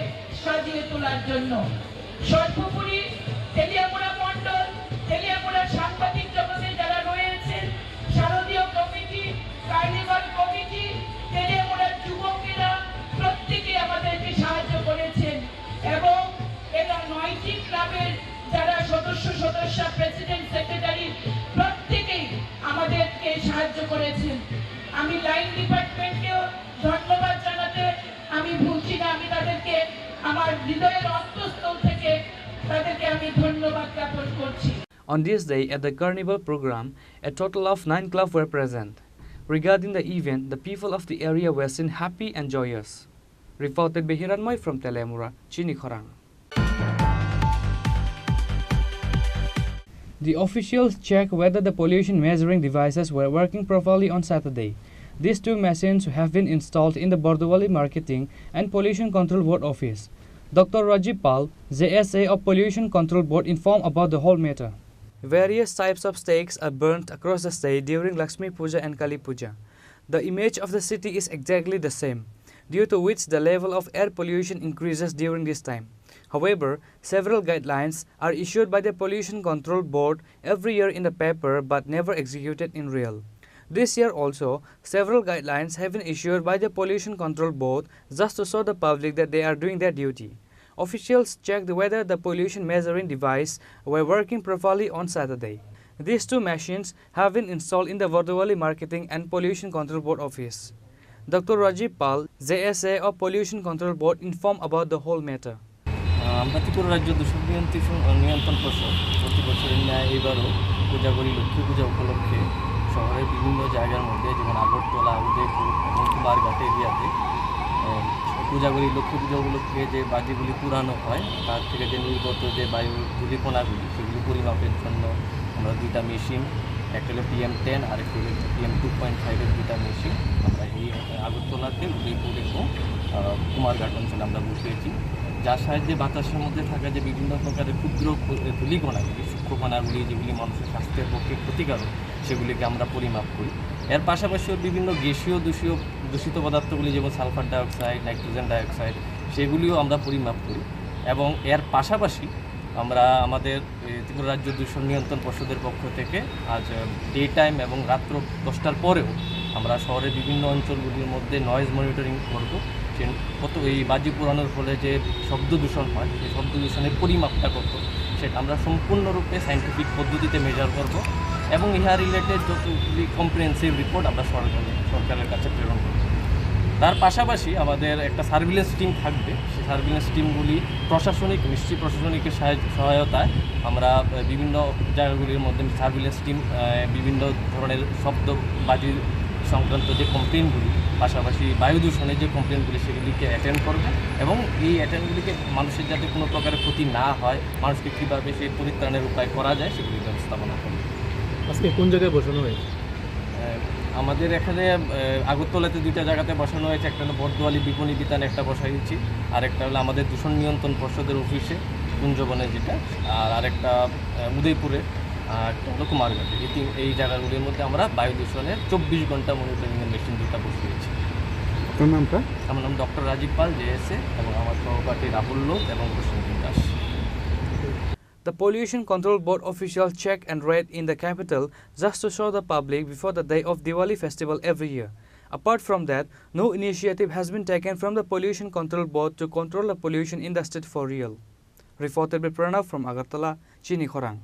সাজিয়ে তোলার জন্য। সর্বোপরি তেলিয়ামুড়া মণ্ডল, তেলিয়ামুড়া সাংবাদিক জগতে যারা রয়েছেন, শারদীয় কমিটি, কার্নিভাল কমিটি, তেলিয়ামুড়ার যুবকেরা প্রত্যেকে আমাদেরকে সাহায্য করেছেন এবং এরা নয়টি ক্লাবের যারা সদস্য সদস্যা, প্রেসিডেন্ট, সেক্রেটারি প্রত্যেকেই আমাদেরকে সাহায্য করেছেন। আমি লাইন ডিপার্টমেন্টকেও ধন্যবাদ জানাতে আমি ভুলছি না, আমি তাদেরকে আমার হৃদয়ের অন্তঃস্থল থেকে তাদেরকে আমি ধন্যবাদ জ্ঞাপন করছি। On this day at the carnival program, a total of nine clubs were present. Regarding the event, the people of the area were seen happy and joyous. Reported by Hiranmoy from Teliamura, Chini Khorang. The officials checked whether the pollution measuring devices were working properly on Saturday. These two machines have been installed in the Bordowali Marketing and Pollution Control Board office. Doctor Rajiv Pal, J S A of Pollution Control Board, informed about the whole matter. Various types of stakes are burnt across the state during Lakshmi Puja and Kali Puja. The image of the city is exactly the same, due to which the level of air pollution increases during this time. However, several guidelines are issued by the Pollution Control Board every year in the paper but never executed in real. This year also, several guidelines have been issued by the Pollution Control Board just to show the public that they are doing their duty. Officials checked whether the pollution measuring device were working properly on Saturday. These two machines have been installed in the Bordowali Marketing and Pollution Control Board office. Doctor Rajiv Pal, J S A of Pollution Control Board, informed about the whole matter. আহ, আমরা ত্রিপুরা রাজ্য দূষণ নিয়ন্ত্রণ, নিয়ন্ত্রণ পর্ষদ প্রতি বছরের ন্যায় এবারও কোজাগরী লক্ষ্মী পূজা উপলক্ষে শহরের বিভিন্ন জায়গার মধ্যে, যেমন আগরতলা, উদয়পুর এবং কুমারঘাট এরিয়াতে, আহ, কোজাগরী লক্ষ্মী পূজা উপলক্ষে যে বাজিগুলি পুরানো হয়, তার থেকে যে নির্গত যে বায়ু ধূলিকণাগুলি, সেগুলি পরিমাপের জন্য আমরা দুইটা মেশিন, একটা হলো পিএম টেন আর একটা হলো পিএম টু পয়েন্ট ফাইভের দুইটা মেশিন আমরা এই আগরতলাতে, উদয়পুর এবং, আহ, কুমারঘাট অঞ্চলে আমরা বসিয়েছি, যার সাহায্যে বাতাসের মধ্যে থাকা যে বিভিন্ন প্রকারের ক্ষুদ্র ক্ষু-, ধূলিকণাগুলি, সূক্ষ্মকণাগুলি, যেগুলি মানুষের স্বাস্থ্যের পক্ষে ক্ষতিকারক, সেগুলিকে আমরা পরিমাপ করি। এর পাশাপাশিও বিভিন্ন গ্যাসীয় দূষীয়, দূষিত পদার্থগুলি, যেমন সালফার ডাইঅক্সাইড, নাইট্রোজেন ডাইঅক্সাইড, সেগুলিও আমরা পরিমাপ করি। এবং এর পাশাপাশি আমরা আমাদের, এ, ত্রিপুরা রাজ্য দূষণ নিয়ন্ত্রণ পর্ষদের পক্ষ থেকে আজ, আহ, ডে টাইম এবং রাত্র দশটার পরেও আমরা শহরের বিভিন্ন অঞ্চলগুলির মধ্যে নয়েজ মনিটরিং করব। সে কত এই বাজি পোড়ানোর ফলে যে শব্দ দূষণ হয়, সেই শব্দ দূষণের পরিমাপটা কত, সেটা আমরা সম্পূর্ণরূপে সায়েন্টিফিক পদ্ধতিতে মেজার করব এবং ইহা রিলেটেড যতগুলি কম্প্রিহেন্সিভ রিপোর্ট আমরা সরকারের, সরকারের কাছে প্রেরণ করব। তার পাশাপাশি আমাদের একটা সার্ভিলেন্স টিম থাকবে। সেই সার্ভিলেন্স টিমগুলি প্রশাসনিক, নিশ্চয়ই প্রশাসনিকের সাহায্য, সহায়তায় আমরা, আহ, বিভিন্ন জায়গাগুলির মধ্যে সার্ভিলেন্স টিম, আহ, বিভিন্ন ধরনের শব্দ বাজির সংক্রান্ত যে কমপ্লেনগুলি, পাশাপাশি বায়ু দূষণের যে কমপ্লেনগুলি, সেগুলিকে অ্যাটেন্ড করবে এবং এই অ্যাটেন্ডগুলিকে মানুষের যাতে কোনো প্রকারের ক্ষতি না হয়, মানুষকে কীভাবে সেই পরিত্রাণের উপায় করা যায়, সেগুলি ব্যবস্থাপনা করবে। আজকে কোন জায়গায় বসানো হয়েছে? আহ, আমাদের এখানে, আহ, আগরতলাতে দুইটা জায়গাতে বসানো হয়েছে, একটা হলো বটদোয়ালি বিপণী বিতানে একটা বসাই দিচ্ছি, আর একটা হলো আমাদের দূষণ নিয়ন্ত্রণ পর্ষদের অফিসে কুঞ্জবনে যেটা, আর আরেকটা, আহ, উদয়পুরে, আর একটা হলো কুমারঘাটে। এই তিন, এই জায়গাগুলির মধ্যে আমরা বায়ু দূষণের চব্বিশ ঘন্টা মনিটরিং এর মেশিন দুটো বসিয়েছি। আপনার নামটা? আমার নাম ডক্টর রাজীব পাল, জেএসএ, এবং আমার সহপাঠী রাহুল লোধ এবং প্রসেনজিৎ Das. The Pollution Control Board official check and raid in the capital just to show the public before the day of Diwali festival every year. Apart from that, no initiative has been taken from the Pollution Control Board to control the pollution in the state for real. Reported by Pranav from Agartala, Chini Khorang.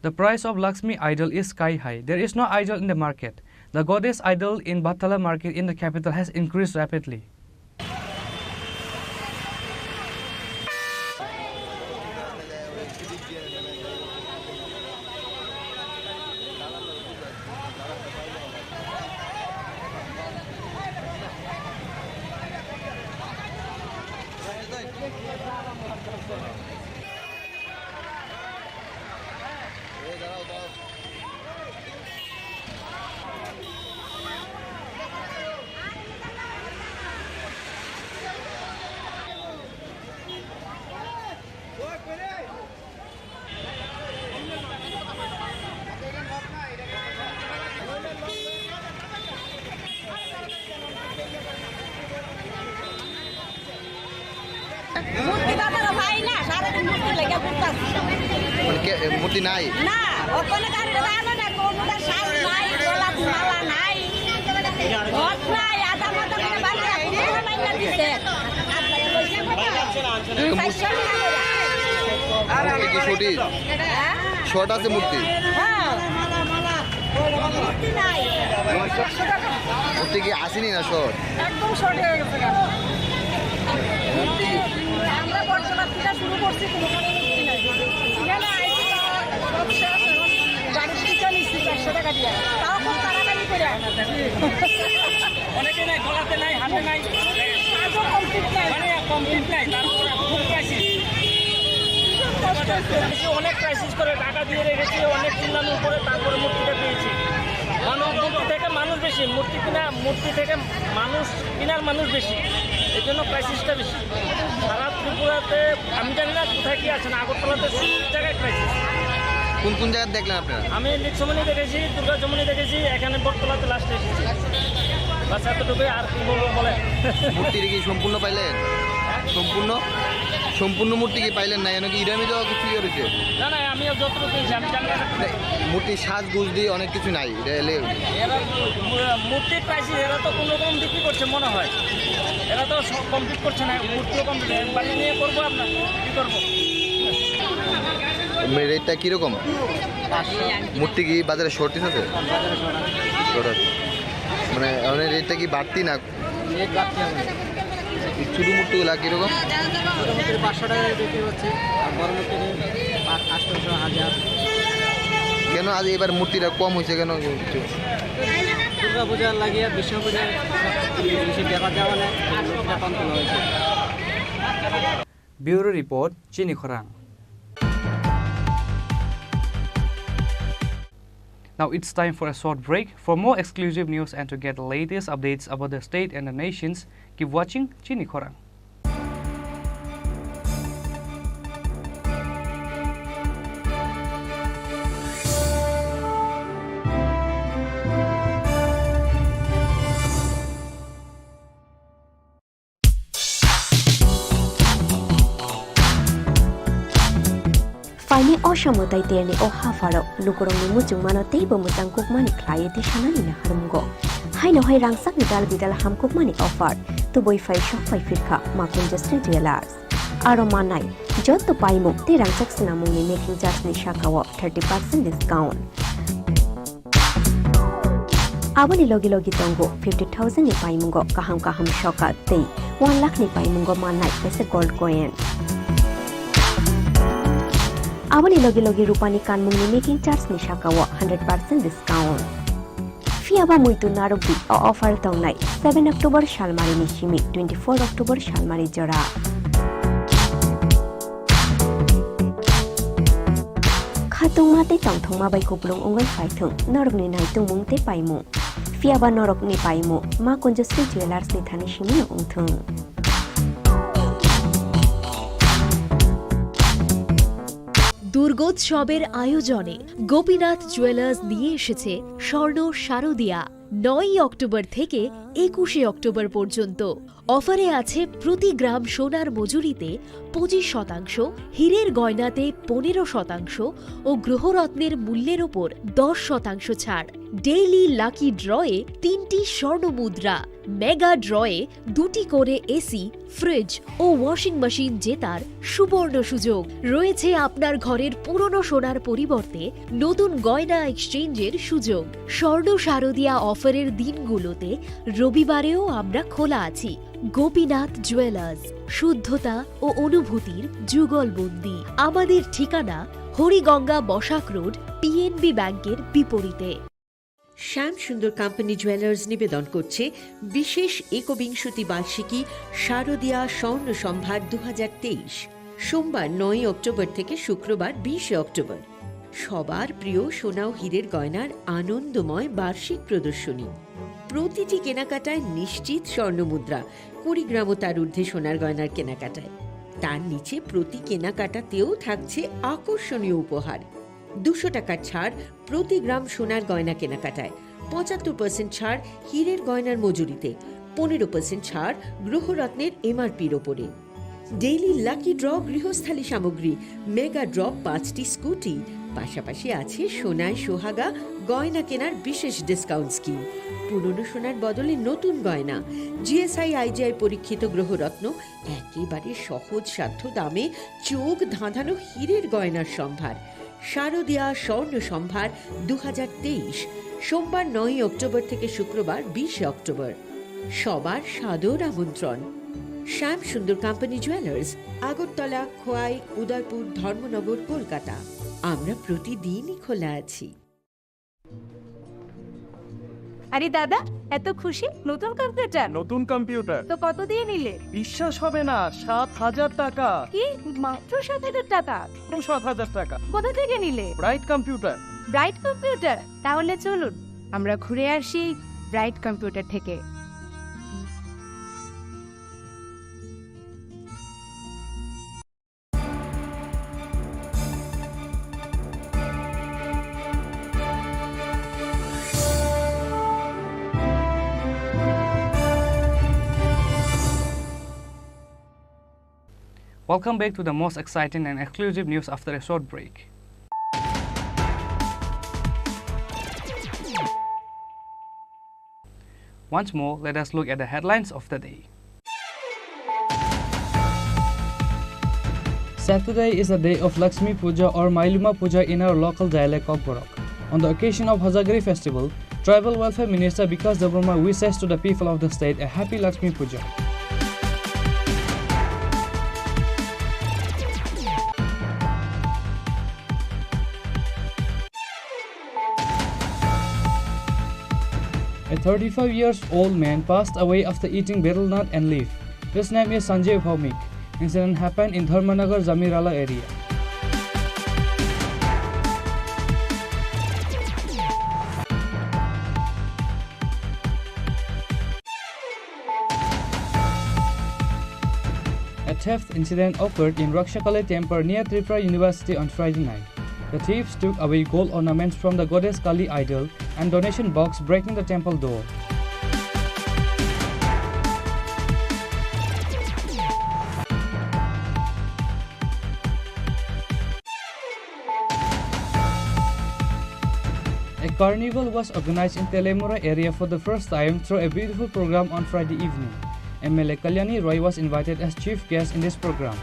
The price of Lakshmi idol is sky high. There is no idol in the market. The goddess idol in Bathala market in the capital has increased rapidly. মূর্তি বাজারও পাই না, সারাদিন মূর্তি লেগে ঘুরতাছি। মানে কে, এ, মূর্তি নাই? না, ওখানে গাড়ি দাঁড়ানো না, কোনোটা শাল নাই, গলার মালা নাই, ঘট নাই, আধা মাথা করে বাড়ি রাখি, কোনো লাইন না দিছে। মূর্তি কি সঠিক? হ্যাঁ? শর্ট আছে মূর্তি? হ্যাঁ। মূর্তি নাই। মূর্তি কি আসেনি না শর্ট? একদম শর্ট হয়ে গেছে গা। মূর্তি, আমরা বটতলা থেকে শুরু করছি, কোনোখানে মূর্তি নাই। এখানে আইছি, সব শেষ, এখন গাড়ির টিকা নিচ্ছি চারশো টাকা দিয়ে। তাও খুব কাড়াকাড়ি করে। অনেকে নাই, গলাতে নাই, হাতে নাই। কাজও কমপ্লিট নাই। মানে কমপ্লিট নাই, তারপরে খুব ক্রাইসিস। কষ্ট হচ্ছে। অনেক ক্রাইসিস করে টাকা দিয়ে রেখেছি, অনেক চিল্লানোর পরে তারপরে মূর্তিটা পেয়েছি। মানুষ, মূর্তি থেকে মানুষ বেশি, মূর্তি কিনা, মূর্তি থেকে মানুষ, কেনার মানুষ বেশি, এই জন্য ক্রাইসিসটা বেশি। সারা ত্রিপুরাতে আমি জানি না কোথায় কি আছে না, আগরতলাতে সব জায়গায় ক্রাইসিস। কোন কোন জায়গায় দেখলেন আপনারা? আমি লিকসমনি দেখেছি, দুর্গা চমনি দেখেছি, এখানে বটতলাতে লাস্টে এসেছি। বাস এতটুকুই, আর কি বলবো বলেন? মূর্তিটা কি সম্পূর্ণ পাইলেন? সম্পূর্ণ? সম্পূর্ণ মূর্তি কি পাইলেন না? এনে কি ইরামি দেওয়া কিছু ইয়ে রয়েছে? না, না, আমি যতটুকু পেয়েছি, আমি জানি না। না, মূর্তি সাজগুজ দিয়ে অনেক কিছু নাই, এটা এলে এরা মূ-, মূর্তির প্রাইস এরা তো কোনো রকম বিক্রি করছে মনে হয়, এরা তো সব কমপ্লিট করছে না, মূর্তিও কমপ্লিট, বাড়ি নিয়ে করবো আমরা, কী করবো? মানে রেটটা কীরকম? মূর্তি কি বাজারে শর্টেজ আছে? শর্ট আছে। মানে, মানে রেটটা কি বাড়তি না? রেট বাড়তি হবে না। এই ছোটো মূর্তিগুলা কীরকম? ছোটো মূর্তির পাঁচশো টাকা বিক্রি হচ্ছে, আর বড় মূর্তির আট-, আটশোশো, হাজার। কেন আজ এবার মূর্তিটা কম হয়েছে কেন? দুর্গা পূজা লাগিয়ে বিষ্ণু পূজায় বেশি ব্যাপার যাওয়া নেই, মূর্তিটা কম তোলা হয়েছে। Bureau Report, Chini Khorang. Now it's time for a short break. For more exclusive news and to get the latest updates about the state and the nations, keep watching Chini Khorang. Phaini o samo tei terni o hapharo lukurokni muchungmano teibo mwchang kukmani khlaiwi tei sanani naharmungo. Haino hai rangchakni dal bidal hamkukmani offer tubui phai sok phai phirkha Makunja Sri Jewellers. Aro manai joto paimung tei rangchak swnamungni making charge ni sakao thirty percent discount. Aboni logi logi tongo fifty thousand ni paimungo kaham kaham sokat tei one lakh ni paimungo mannai kaisa gold coin. Aboni logi logi rupani kanmungni making charge ni sakao hundred percent discount. Phiyaba muitu narwkdi, o offer tongnai seven October salmarini simi twenty-four October salmari jora. Kha Tungma tei tongthokma bai kupulung wngwi phai thung norokni naitungmung tei paimung. Phiya ba norokni paimung ma Kanjasri Jewellers ni thani simi no wng thung. দুর্গোৎসবের আয়োজনে গোপীনাথ জুয়েলার্স নিয়ে এসেছে স্বর্ণ শারদিয়া। নয়ই অক্টোবর থেকে একুশে অক্টোবর পর্যন্ত অফারে আছে প্রতি গ্রাম সোনার মজুরিতে পঁচিশ শতাংশ, হীরের গয়নাতে পনেরো শতাংশ ও গৃহরত্নের মূল্যের ওপর দশ শতাংশ ছাড়। ডেইলি লাকি ড্রয়ে তিনটি স্বর্ণ মুদ্রা, মেগা ড্রয়ে দুটি করে এসি, ফ্রিজ ও ওয়াশিং মেশিন জেতার সুবর্ণ সুযোগ। রয়েছে আপনার ঘরের পুরনো সোনার পরিবর্তে নতুন গয়না এক্সচেঞ্জের সুযোগ। স্বর্ণ শারদিয়া অফারের দিনগুলোতে রবিবারেও আমরা খোলা আছি। গোপীনাথ জুয়েলার্স, শুদ্ধতা ও অনুভূতির যুগলবন্দি। আমাদের ঠিকানা হরিগঙ্গা বসাক রোড, পিএনবি ব্যাংকের বিপরীতে। শ্যাম সুন্দর কোম্পানি জুয়েলার্স নিবেদন করছে বিশেষ একবিংশতি বার্ষিকী শারদীয়া স্বর্ণ সম্ভার দু হাজার তেইশ। সোমবার নয়ই অক্টোবর থেকে শুক্রবার বিশে অক্টোবর। সবার প্রিয় সোনা ও হীরের গয়নার আনন্দময় বার্ষিক প্রদর্শনী। প্রতিটি কেনাকাটায় নিশ্চিত স্বর্ণ মুদ্রা, কুড়ি গ্রাম ও তার ঊর্ধ্বে সোনার গয়নার কেনাকাটায়। তার নিচে প্রতি কেনাকাটাতেও থাকছে আকর্ষণীয় উপহার। দুশো টাকার ছাড় প্রতি গ্রাম সোনার গয়না কেনাকাটায়, পঁচাত্তর পার্সেন্ট ছাড় হীরের গয়নার মজুরিতে, পনেরো পার্সেন্ট ছাড় গ্রহরত্নের এমআরপির ওপরে। ডেইলি লাকি ড্র গৃহস্থালী সামগ্রী, মেগা ড্র পাঁচটি স্কুটি, পাশাপাশি আছে সোনায় সোহাগা গয়না কেনার বিশেষ ডিসকাউন্ট স্কিম। পুরনো সোনার বদলে নতুন গয়না, জিএসআই আইজিআই পরীক্ষিত গ্রহরত্ন, একেবারে সহজসাধ্য দামে চোখ ধাঁধানো হীরের গয়নার সম্ভার। শারদীয়া স্বর্ণ সম্ভার দু হাজার তেইশ, সোমবার নয়ই অক্টোবর থেকে শুক্রবার বিশে অক্টোবর। সবার সাদর আমন্ত্রণ। শ্যাম সুন্দর কোম্পানি জুয়েলার্স, আগরতলা, খোয়াই, উদয়পুর, ধর্মনগর, কলকাতা। আমরা প্রতিদিনই খোলা আছি। আরে দাদা, এত খুশি? নতুন কম্পিউটার? নতুন কম্পিউটার। তো কত দিয়ে নিলে? বিশ্বাস হবে না, সাত হাজার টাকা। কি? মাত্র সাত হাজার টাকা? মাত্র সাত হাজার টাকা। কোথা থেকে নিলে? Bright computer. Bright computer? তাহলে চলুন, আমরা ঘুরে আসি ব্রাইট কম্পিউটার থেকে। Welcome back to the most exciting and exclusive news after a short break. Once more, let us look at the headlines of the day. Saturday is the day of Lakshmi Puja or Mailuma Puja in our local dialect Kokborok. On the occasion of Hojagiri festival, Tribal Welfare Minister Bikash Debbarma wishes to the people of the state a happy Lakshmi Puja. A thirty-five years old man passed away after eating betel nut and leaf. His name is Sanjay Bhaumik. Incident happened in Dharmanagar Jamirala area. A theft incident occurred in Rakshakali Temple near Tripura University on Friday night. The thieves took away gold ornaments from the goddess Kali idol and donation box, breaking the temple door. A carnival was organized in Telemura area for the first time through a beautiful program on Friday evening. M L A Kalyani Roy was invited as chief guest in this program.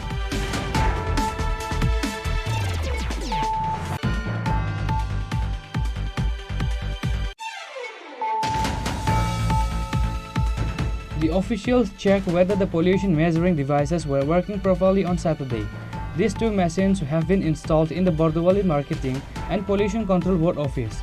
The officials checked whether the pollution measuring devices were working properly on Saturday. These two machines have been installed in the Bordowali Marketing and Pollution Control Board office.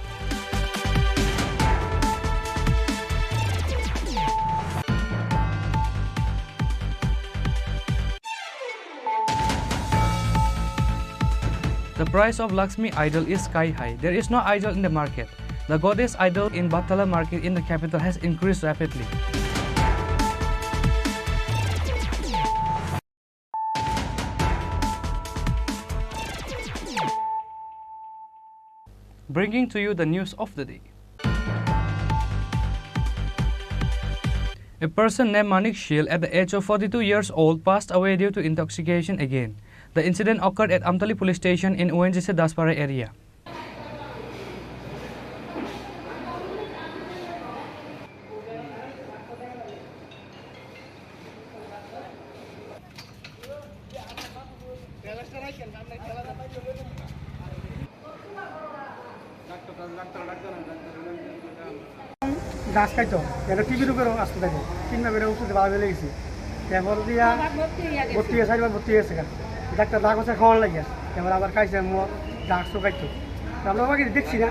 The Price of Lakshmi idol is sky high. There is no idol in the market. The goddess idol in Bathala market in the capital has increased rapidly. Bringing to you the news of the day. A person named Manik Shil, at the age of forty-two years old, passed away due to intoxication again. The incident occurred at Amtali Police Station in O N G C Daspara area. Drugs খাইতো, এটা টিবির উপরে আসতে থাকে, তিনবার করে ওষুধে বাবা বেলে গেছি। এবার দিয়া ভর্তি হয়ে গেছে। ভর্তি হয়ে, চারবার ভর্তি হয়েছে গা। ডাক্তার না করছে খাওয়ার লাগিয়া, এবার আবার খাইছে মদ, ড্রাগসও খাইতো। তো আমরা ওকে দেখছি না,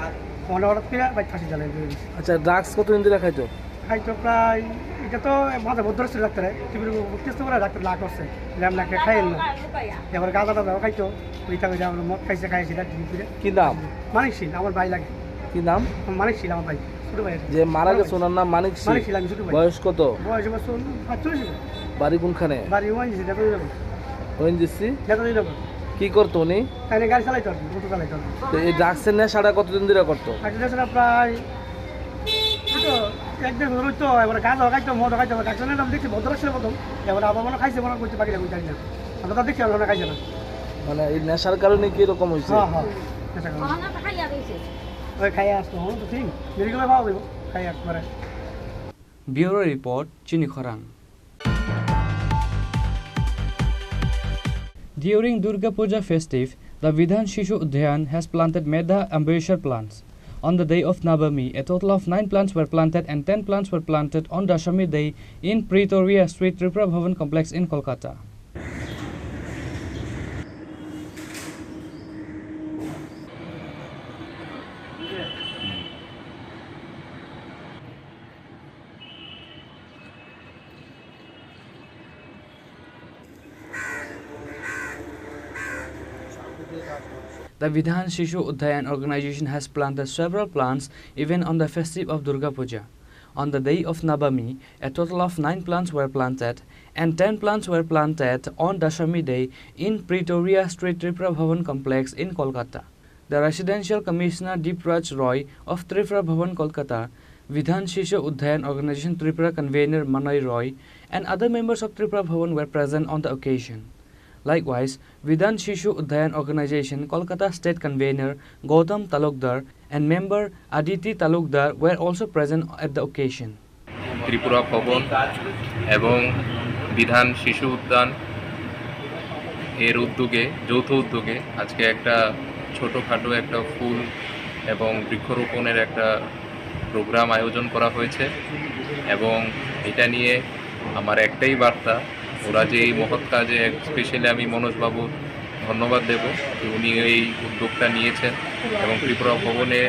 মনে হঠাৎ করে বাইক ফাঁসি জ্বালাই দিয়ে দিচ্ছে। আচ্ছা, ড্রাগস কতদিন ধরে খাইতো? খাইতো প্রায়, এটা তো মাথা বদ্ধ রাখছে ডাক্তারে, টিবির উপর টেস্ট করে ডাক্তার না করছে, ল্যাব না খেয়ে খাইয়েন না। এবার গাঁজা টাজাও খাইতো, ওইটা ওইটা আমরা মদ খাইছে, খাইছে এটা টিবি করে। কি নাম? মানিক সিং, আমার ভাই লাগে। কি নাম? মানিক সিং আমার ভাই, ছোট ভাই আর কি। যে মারা গেছে ওনার নাম মানিক সিং। মানিক সিং, আমি ছোট ভাই। বয়স কত? বয়স আমার চল-, পাঁচচল্লিশ হবে। বাড়ি কোনখানে? বাড়ি ওয়াইন দিছে, নেতাজি নগর। ওএনজিসি? নেতাজি নগর। কি করতো উনি? তাই গাড়ি চালাইতো আর কি, অটো চালাইতো আর কি। তো এই ড্রাগসের নেশাটা কতদিন ধরে করতো? একটা নেশাটা প্রায় এই তো এক দেড় বছর হইতো, এবার গাঁজা খাইতো, মদ খাইতো, এবার ডাক্তার নিলাম, দেখছি বন্ধ রাখছিল প্রথম, এবার আবার মনে হয় খাইছে, মনে হয় করতে পারি না, আমি জানি না। আমরা তো দেখছি, আমরা খাইছে না। মানে এই নেশার কারণে কি এরকম হয়েছে? হ্যাঁ, হ্যাঁ, নেশার কারণে। ওই খাইয়া আসতো, হ্যাঁ, তো ঠিক, মেডিকেলে পাওয়া যাইব, খাই একবারে। Bureau report, Chini Khorang. During Durga Puja festive, the Vidhan Shishu Udhyayan has planted Medha Ambeshwar plants. On the day of Navami, a total of nine plants were planted and ten plants were planted on Dashami day in Pretoria Street, Tripura Bhavan Complex in Kolkata. The Vidhan Shishu Udhyayan organization has planted several plants even on the festive of Durga Puja. On the day of Navami, a total of nine plants were planted and ten plants were planted on Dashami day in Pretoria Street Tripura Bhavan Complex in Kolkata. The Residential Commissioner Deepraj Roy of Tripura Bhavan Kolkata, Vidhan Shishu Udhyayan Organization Tripura Convener Manoj Roy, and other members of Tripura Bhavan were present on the occasion. Likewise, Vidhan Shishu Udhyayan Organization Kolkata State Convener Gautam Talukdar and member Aditi Talukdar were also present at the occasion. Tripura ভবন এবং বিধান শিশু উদ্যান এর উদ্যোগে, যৌথ উদ্যোগে আজকে একটা ছোটোখাটো একটা ফুল এবং বৃক্ষরোপণের একটা প্রোগ্রাম আয়োজন করা হয়েছে। এবং এটা নিয়ে আমার একটাই বার্তা, ওরা যে এই মহৎ কাজে, স্পেশালি আমি মনোজবাবুর ধন্যবাদ দেব যে উনি এই উদ্যোগটা নিয়েছেন এবং ত্রিপুরা ভবনে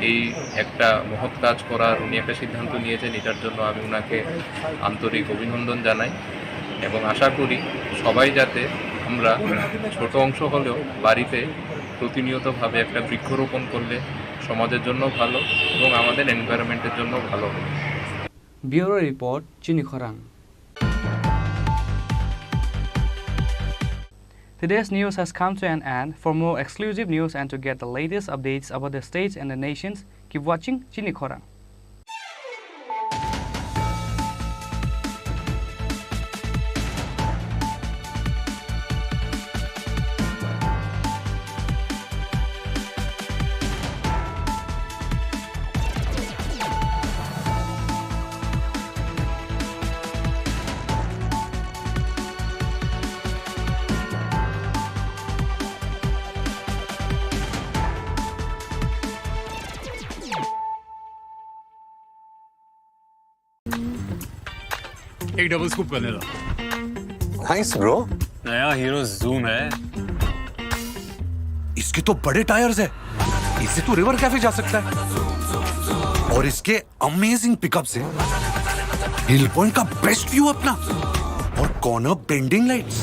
এই একটা মহৎ কাজ করার উনি একটা সিদ্ধান্ত নিয়েছেন, এটার জন্য আমি ওনাকে আন্তরিক অভিনন্দন জানাই। এবং আশা করি সবাই যাতে আমরা ছোট অংশ হলেও বাড়িতে প্রতিনিয়তভাবে একটা বৃক্ষরোপণ করলে সমাজের জন্য ভালো এবং আমাদের এনভায়রনমেন্টের জন্য ভালো হবে। Bureau report, Chini Khorang. Today's news has come to an end. For more exclusive news and to get the latest updates about the states and the nations, keep watching Chini Khorang. एक double scoop करने दो। Thanks bro. नया hero zoom है। इसके तो बड़े टायर्स है, इससे तो रिवर कैफे जा सकता है। और इसके अमेजिंग पिकअप से हिल पॉइंट का बेस्ट व्यू अपना और कॉर्नर बेंडिंग लाइट्स,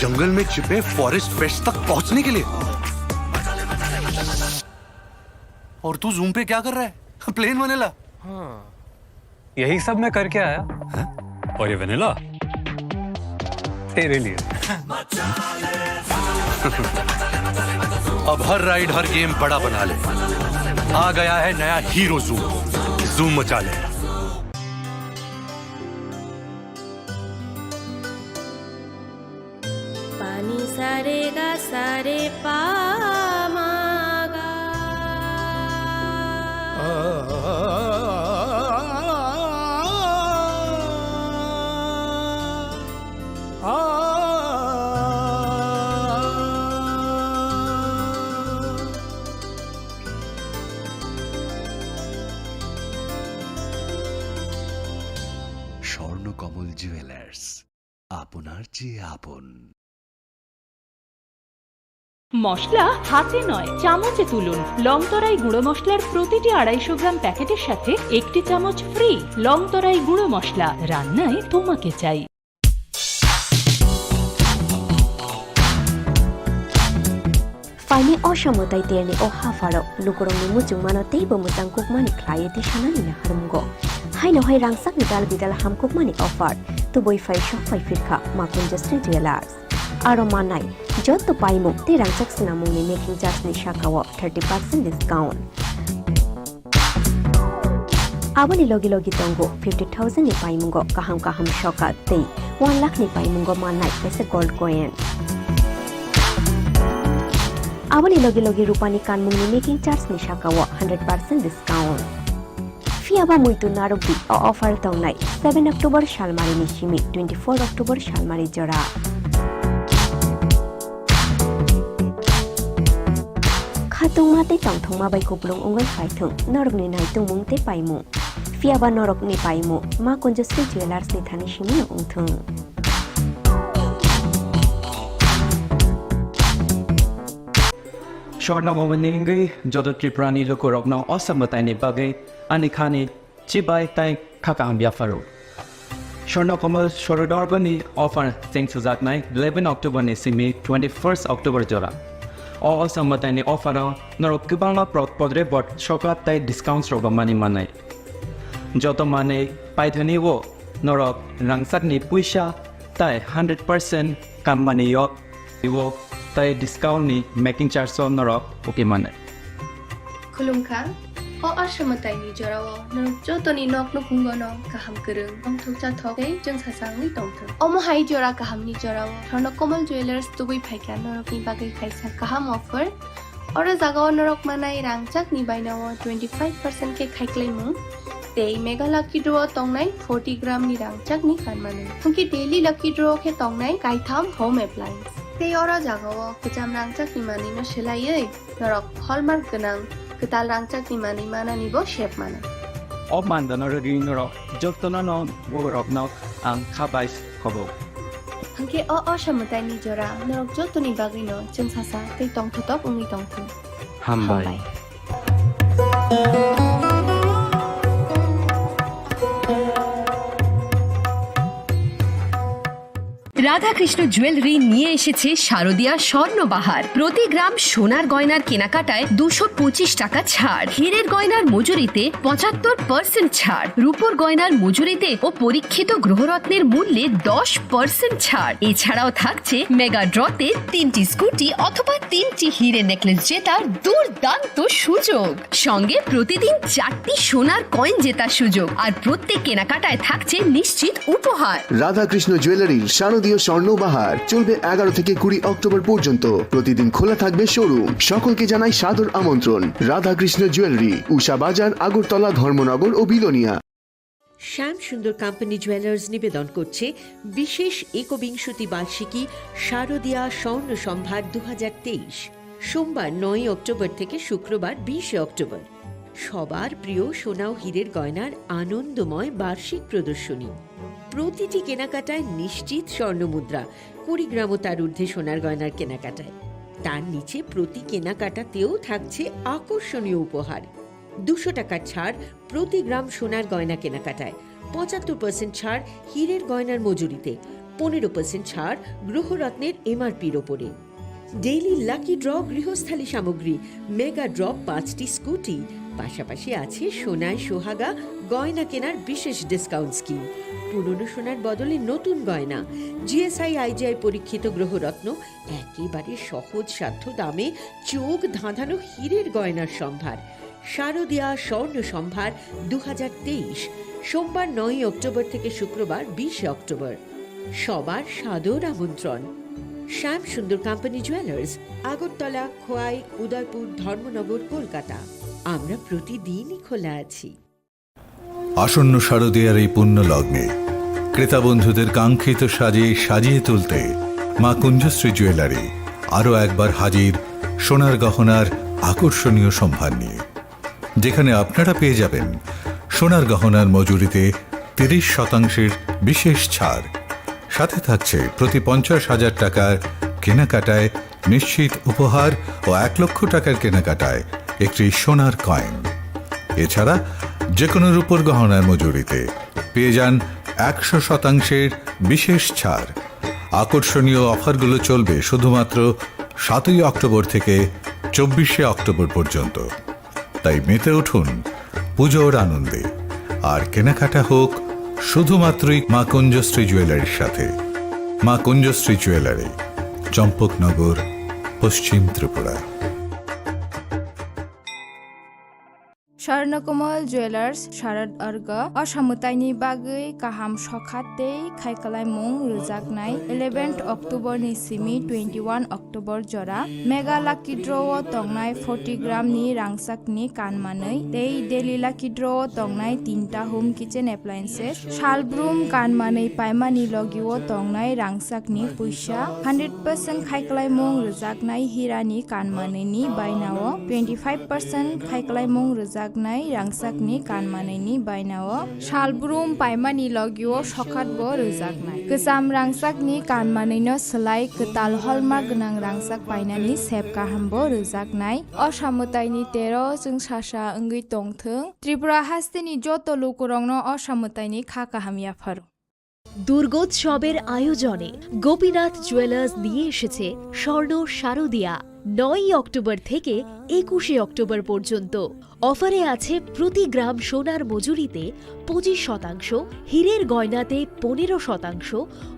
जंगल में छिपे फॉरेस्ट फ्रेश तक पहुंचने के लिए। और तू जूम पे क्या कर रहा है? Plane vanilla. हाँ। यही सब मैं करके आया। हैं? और ये वनीला तेरे लिए। अब हर राइड, हर गेम बड़ा बना ले। आ गया है नया हीरो जूम। जूम मचा ले। Pani sare ga sare pa ma ga. Swarnakamal jewellers, আপনার চেয়ে আপন। মশলা হাতে নয়, চামচে তুলুন। লংতরাই গুঁড়ো মশলার প্রতিটি আড়াইশো গ্রাম প্যাকেটের সাথে একটি চামচ ফ্রি। লংতরাই গুঁড়ো মশলা, রান্নায় তোমাকে চাই। Phaini o samwtai terni o hapharo lukurokni muchungmano teibo mwchang kukmani khlaiwi tisanani naharmungo. Haino hai rangchakni dal bidal hamkukmani offer tubui phai sok phai phirkha Makunjasri Jewellers. Aro manai joto paimung tei rangchak swnamungni making charge ni sakao thirty percent discount. Aboni logi logi tongo fifty thousand ni paimungo kaham kaham sokat tei one lakh ni paimungo mannai kaisa gold coin. Aboni logi logi rupani kanmungni making charge ni sakao hundred percent discount. Phiya ba muitu narwkdi, o offer tongnai seven October salmarini simi twenty four October salmari jora. Khatungma tei tongthokma bai kupulung wngwi phaithwng norokni naitungmung tei paimung. Phiya ba norokni paimung Ma Kunjasri Jewellers ni thani simi wngthwng. Swarna Bhavan ni wngwi joto Tripura ni lukurokno o samwtai ni bagwi ani khani chibai tei kha kaham yapharo. Swarna Komal Sorodarba ni offer cheng sujaknai eleven October ni simi twenty first October jora. O, o samwtai ni offer o norok kwbangma prod podre bot sokat tei discounts rok mani manai. Joto manwi paithani o norok rangchak ni puisa tei hundred percent kammani yok. Iwo tei discount ni making charge o norok uki mane. Khulumkha, o aswmwtai ni jora o norok jotoni nok nukhungo no kaham kwrwng, tongthok chathok tei chwngsasa wngwi tongthok. Omo hai jora kaham ni jora o Swarna Komal Jewellers tubui phaikha norok ni bagwi kaisa kaham offer. Oro jaga o norok manai rangchak ni baina o twenty five percent khe khaiklaimung. Tei mega lucky draw o tongnai forty gram ni rangchak ni kanmani. Hwnkhe daily lucky draw o khe tongnai kaitham home appliance. Tei oro jaga o kwcham rangchak ni manwi no swlaiwi norok hallmark gwnang kwtal rangchak ni manwi manani bo sep mano. O mandano rwgwi norok jotono no borok no ang kha bai khobo. Hwnkhe o, o samwtai ni jora norok jotoni bagwi no chwngsasa tei tongthotok wngwi tongthung. Hambai. Hambai. Radhakrishna jewellery নিয়ে এসেছে শারদিয়া স্বর্ণবাহার। প্রতি গ্রাম সোনার গয়নার কেনাকাটায় দুশো পঁচিশ টাকা ছাড়, হীরের গয়নার মজুরিতে পঁচাত্তর পার্সেন্ট ছাড়, রূপোর গয়নার মজুরিতে ও পরীক্ষিত গ্রহরত্নের মূল্যে দশ পার্সেন্ট ছাড়। এছাড়াও থাকছে মেগা ড্রতে তিনটি স্কুটি অথবা তিনটি হিরে নেকলেস জেতার দুর্দান্ত সুযোগ। সঙ্গে প্রতিদিন চারটি সোনার কয়েন জেতার সুযোগ, আর প্রত্যেক কেনাকাটায় থাকছে নিশ্চিত উপহার। রাধাকৃষ্ণ জুয়েলারির শারদীয় স্বর্ণ বাহার চলবে এগারো থেকে কুড়ি অক্টোবর পর্যন্ত। প্রতিদিন খোলা থাকবে শোরুম। সকলকে জানাই সাদর আমন্ত্রণ। রাধাকৃষ্ণ জুয়েলারি, উষা বাজার, আগরতলা, ধর্মনগর ও বিলোনিয়া। শ্যাম সুন্দর কোম্পানি জুয়েলার্স নিবেদন করছে বিশেষ একবিংশতি বার্ষিকী শারদীয়া স্বর্ণ সম্ভার দু হাজার তেইশ। সোমবার নয়ই অক্টোবর থেকে শুক্রবার বিশে অক্টোবর। সবার প্রিয় সোনা ও হীরের গয়নার আনন্দময় বার্ষিক প্রদর্শনী। প্রতিটি কেনাকাটায় নিশ্চিত স্বর্ণমুদ্রা, কুড়ি গ্রাম ও তার ঊর্ধ্বে সোনার গয়নার কেনাকাটায়। তার নিচে প্রতি কেনাকাটাতেও থাকছে আকর্ষণীয় উপহার। দুশো টাকার ছাড় প্রতি গ্রাম সোনার গয়না কেনাকাটায়, পঁচাত্তর পার্সেন্ট ছাড় হীরের গয়নার মজুরিতে, পনেরো পার্সেন্ট ছাড় গ্রহরত্নের এমআরপির ওপরে। ডেইলি লাকি ড্র গৃহস্থালী সামগ্রী, মেগা ড্র পাঁচটি স্কুটি, পাশাপাশি আছে সোনায় সোহাগা গয়না কেনার বিশেষ ডিসকাউন্ট স্কিম। পুরনো সোনার বদলে নতুন গয়না, জিএসআই আইজিআই পরীক্ষিত গ্রহরত্ন, একেবারে সহজ সাধ্য দামে চোখ ধাঁধানো হীরের গয়নার সম্ভার। শারদিয়া স্বর্ণ সম্ভার দু হাজার তেইশ, সোমবার নয়ই অক্টোবর থেকে শুক্রবার বিশে অক্টোবর। সবার সাদর আমন্ত্রণ। শ্যাম সুন্দর কোম্পানি জুয়েলার্স, আগরতলা, খোয়াই, উদয়পুর, ধর্মনগর, কলকাতা। আমরা প্রতিদিনই খোলা আছি। আসন্ন শারদীয়ার এই পুণ্য লগ্নে ক্রেতা বন্ধুদের কাঙ্ক্ষিত সাজে সাজিয়ে তুলতে মা কুঞ্জশ্রী জুয়েলারি আরও একবার হাজির সোনার গহনার আকর্ষণীয় সম্ভার নিয়ে, যেখানে আপনারা পেয়ে যাবেন সোনার গহনার মজুরিতে তিরিশ শতাংশের বিশেষ ছাড়। সাথে থাকছে প্রতি পঞ্চাশ হাজার টাকার কেনাকাটায় নিশ্চিত উপহার ও এক লক্ষ টাকার কেনাকাটায় একটি সোনার কয়েন। এছাড়া যে কোনো রূপোর গহনার মজুরিতে পেয়ে যান একশো শতাংশের বিশেষ ছাড়। আকর্ষণীয় অফারগুলো চলবে শুধুমাত্র সাতই অক্টোবর থেকে চব্বিশে অক্টোবর পর্যন্ত। তাই মেতে উঠুন পুজোর আনন্দে, আর কেনাকাটা হোক শুধুমাত্রই মা কুঞ্জশ্রী জুয়েলারির সাথে। মা কুঞ্জশ্রী জুয়েলারি, চম্পকনগর, পশ্চিম ত্রিপুরা। স্বর্ণকমল জুয়েলার্স শারদ অর্ঘ অসমতাইনি বাগৈ কাহাম sokhat tei khaikalaimung rwjaknai eleventh October ni simi twenty one October jora Mega Lucky Draw o tongnai forty gram ni rangchak ni kanmanwi tei Daily Lucky Draw o tongnai tinta home kitchen appliances, salbrum kanmanwi paimani logi o tongnai rangchak ni puisa hundred percent khaikalaimung rwjaknai hira ni kanmanwi ni baina o twenty five percent khaikalaimung rwjaknai rangchak ni kanmanwi ni baina o salbrum paimani logi o sokhat bo rwjaknai. Kwcham rangchak ni kanmanwi no swlai kwtal hallmark gwnang rangchak painani sep kaham bo rwjaknai. O samwtai ni tero chwng sasa wngwi tongthwng. Tripura haste ni joto lukurok no o samwtai ni kha kaham yapharo. দুর্গোৎসবের আয়োজনে গোপীনাথ জুয়েলার্স নিয়ে এসেছে স্বর্ণ শারদিয়া। নয়ই অক্টোবর থেকে একুশে অক্টোবর পর্যন্ত অফারে আছে প্রতি গ্রাম সোনার মজুরিতে পঁচিশ শতাংশ, হীরের গয়নাতে পনেরো শতাংশ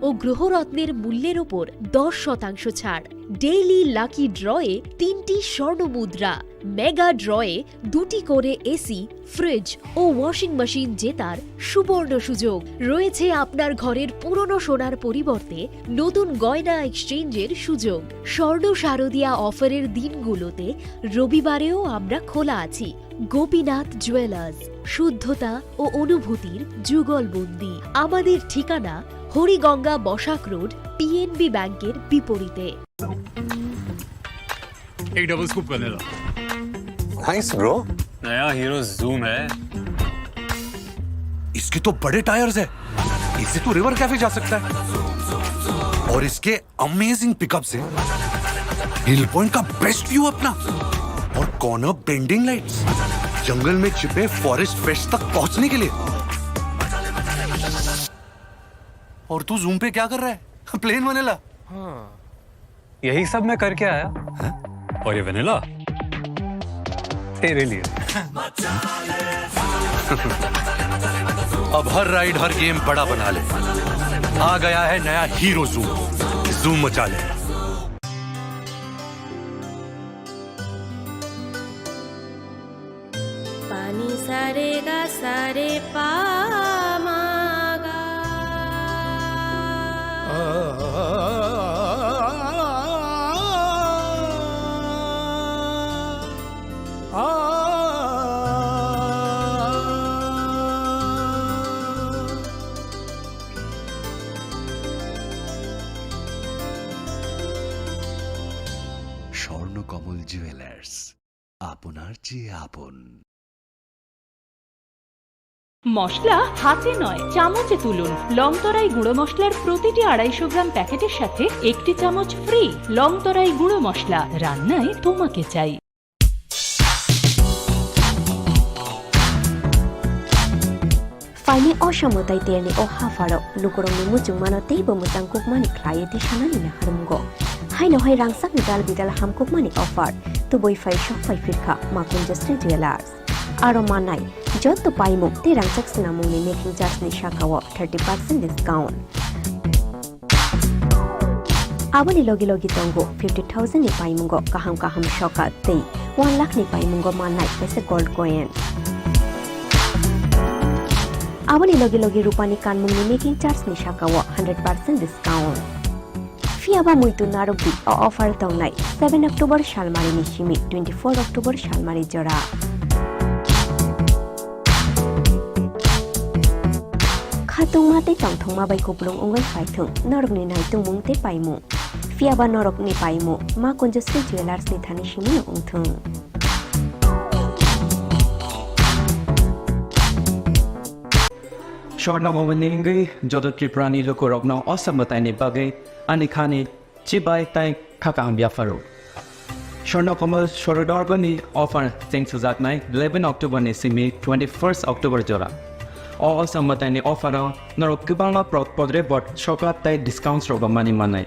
ও গ্রহরত্নের মূল্যের ওপর দশ শতাংশ ছাড়। ডেইলি লাকি ড্রয়ে তিনটি স্বর্ণ মুদ্রা, মেগা ড্রয়ে দুটি করে এসি, ফ্রিজ ও ওয়াশিং মেশিন জেতার সুবর্ণ সুযোগ। রয়েছে আপনার ঘরের পুরনো সোনার পরিবর্তে নতুন গয়না এক্সচেঞ্জের সুযোগ। স্বর্ণ শারদিয়া অফারের দিনগুলোতে রবিবারেও আমরা খোলা আছি। গোপীনাথ জুয়েলার্স, শুদ্ধতা ও অনুভূতির যুগলবন্দি। আমাদের ঠিকানা হরিগঙ্গা বসাক রোড, পিএনবি ব্যাংকের বিপরীতে। एक double scoop vanilla. Nice, bro। नया हीरो जूम है। इसके तो बड़े टायर्स है, इससे तो रिवर कैफे जा सकता है। और इसके अमेजिंग पिकअप्स हैं। हिल पॉइंट का बेस्ट व्यू अपना, और कॉर्नर बेंडिंग लाइट्स, जंगल में छिपे फॉरेस्ट फ्रेश तक पहुंचने के लिए। और तू जूम पे क्या कर रहा है? Plane vanilla. हाँ। यही सब मैं करके आया। हैं? और ये वनीला तेरे लिए। अब हर राइड, हर गेम बड़ा बना ले। आ गया है नया हीरो जूम। जूम मचा ले। Pani sa re ga sa re pa ma ga. Swarnakamal jewellers, আপনার চেয়ে আপন। মশলা হাতে নয়, চামচে তুলুন। লংতরাই গুঁড়ো মশলার প্রতিটি আড়াইশো গ্রাম প্যাকেটের সাথে একটি চামচ ফ্রি। লংতরাই গুঁড়ো মশলা, রান্নায় তোমাকে চাই। Phaini o samwtai terni o hapharo lukurokni muchungmano teibo mwchang kukmani khlaiwi tisanani naharmungo. Haino hai rangchakni dal bidal hamkukmani offer tubui phai sok phai phirkha Makunjasri Jewellers. Aro manai joto paimung tei rangchak swnamungni making charge ni sakao thirty percent discount. Aboni logi logi tongo fifty thousand ni paimungo kaham kaham sokat tei one lakh ni paimungo mannai kaisa gold coin. Aboni logi logi rupani kanmungni making charge ni sakao hundred percent discount. Phiya ba muitu narwk di, o offer tongnai seven October salmari ni simi twenty four October salmari jora. Khatungma tei tongthokma bai kupulung wngwi phaithwng norokni naitungmung tei paimung. Phiya ba norokni paimung Makunjasri Jewellers ni thani simi no wngthwng. Swarna Bhavan ni wngwi joto Tripura ni lukurokno o samwtaini bagwi ani khani chibai tei kha kaham yapharo. Swarna Komal Swarodorba ni offer cheng sujaknai eleven October ni simi twenty first October jora. O samwtaini offer o norok kwbangma pro-, podre bot sokat tei discounts rok mani manai.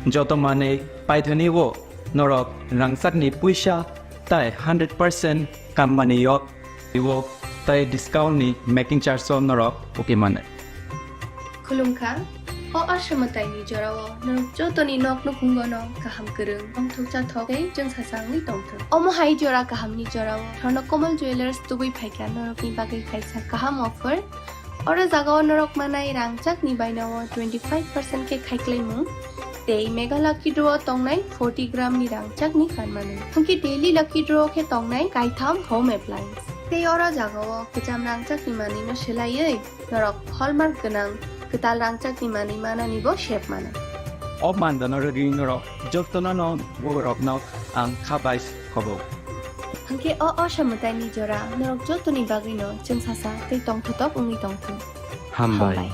Joto manwi paithani o norok rangchakni puisa tei hundred percent kammani yok o tei discount ni making charge o norok uki mano. Khulumkha, o asamwtaini jorao norok jotoni nok nukhungono kaham kwrwng, tongthok chathok tei chwngsasangwi tongthok. Omo hai jora kahamni jorao Swarna Komal Jewellers tubui phaikha norokni bagwi kaisa kaham offer. Oro jagao norok manai rangchakni bainao twenty five percent khe khaiklaimung tei Mega Lucky Draw o tongnai forty gram ni rangchakni kanmani. Hwnkhe Daily Lucky Draw khe tongnai kaitham home appliance. Tei oro jagao kwcham rangchakni manwino swlaiwi norok hallmark gwnang kwtal rangchakni manwi mananibo sep mano. O mandano rwgwi norok jotono no borokno ang kha bai khobo. Hwnkhe o asamwtaini jora norok jotoni bagwino chwngsasa tei tongthotok wngwi tongthung. Hambai. Hambai.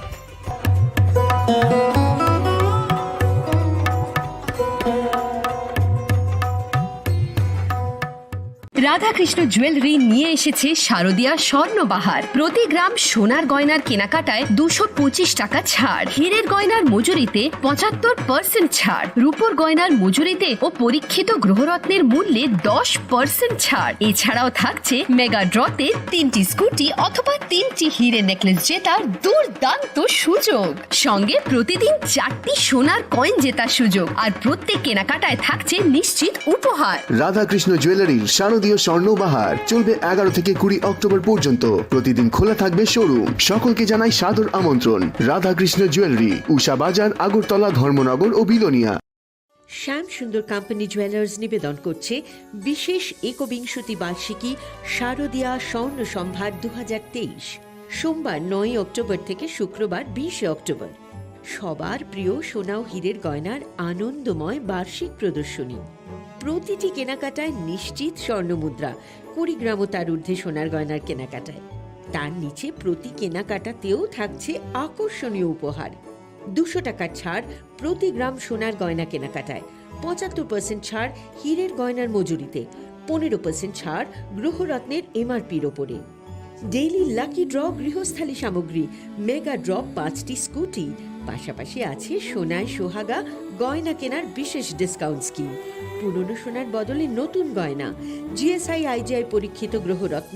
Radhakrishna jewellery নিয়ে এসেছে শারদিয়া স্বর্ণবাহার। প্রতি গ্রাম সোনার গয়নার কেনাকাটায় দুশো পঁচিশ টাকা ছাড়, হীরের গয়নার মজুরিতে পঁচাত্তর পার্সেন্ট ছাড়, রূপোর গয়নার মজুরিতে ও পরীক্ষিত গ্রহরত্নের মূল্যে দশ পার্সেন্ট ছাড়। এছাড়াও থাকছে মেগা ড্রতে তিনটি স্কুটি অথবা তিনটি হিরে নেকলেস জেতার দুর্দান্ত সুযোগ। সঙ্গে প্রতিদিন চারটি সোনার কয়েন জেতার সুযোগ, আর প্রত্যেক কেনাকাটায় থাকছে নিশ্চিত উপহার। রাধাকৃষ্ণ জুয়েলারির শারদীয় স্বর্ণ বাহার চলবে এগারো থেকে কুড়ি অক্টোবর পর্যন্ত। প্রতিদিন খোলা থাকবে শোরুম। সকলকে জানাই সাদর আমন্ত্রণ। রাধাকৃষ্ণ জুয়েলারি, উষা বাজার, আগরতলা, ধর্মনগর ও বিলোনিয়া। শ্যাম সুন্দর কোম্পানি জুয়েলার্স নিবেদন করছে বিশেষ একবিংশতি বার্ষিকী শারদীয়া স্বর্ণ সম্ভার দু হাজার তেইশ, সোমবার নয়ই অক্টোবর থেকে শুক্রবার বিশে অক্টোবর। সবার প্রিয় সোনা ও হীরের গয়নার আনন্দময় বার্ষিক প্রদর্শনী। প্রতিটি কেনাকাটায় নিশ্চিত স্বর্ণমুদ্রা, কুড়ি গ্রাম ও তার ঊর্ধ্বে সোনার গয়নার কেনাকাটায়। তার নিচে প্রতি কেনাকাটাতেও থাকছে আকর্ষণীয় উপহার। দুশো টাকার ছাড় প্রতি গ্রাম সোনার গয়না কেনাকাটায়, পঁচাত্তর পার্সেন্ট ছাড় হীরের গয়নার মজুরিতে, পনেরো পার্সেন্ট ছাড় গ্রহরত্নের এমআরপির ওপরে। ডেইলি লাকি ড্র গৃহস্থালী সামগ্রী, মেগা ড্র পাঁচটি স্কুটি, পাশাপাশি আছে সোনায় সোহাগা গয়না কেনার বিশেষ ডিসকাউন্ট স্কিম। পুরনো সোনার বদলে নতুন গয়না, জিএসআই আইজিআই পরীক্ষিত গ্রহরত্ন,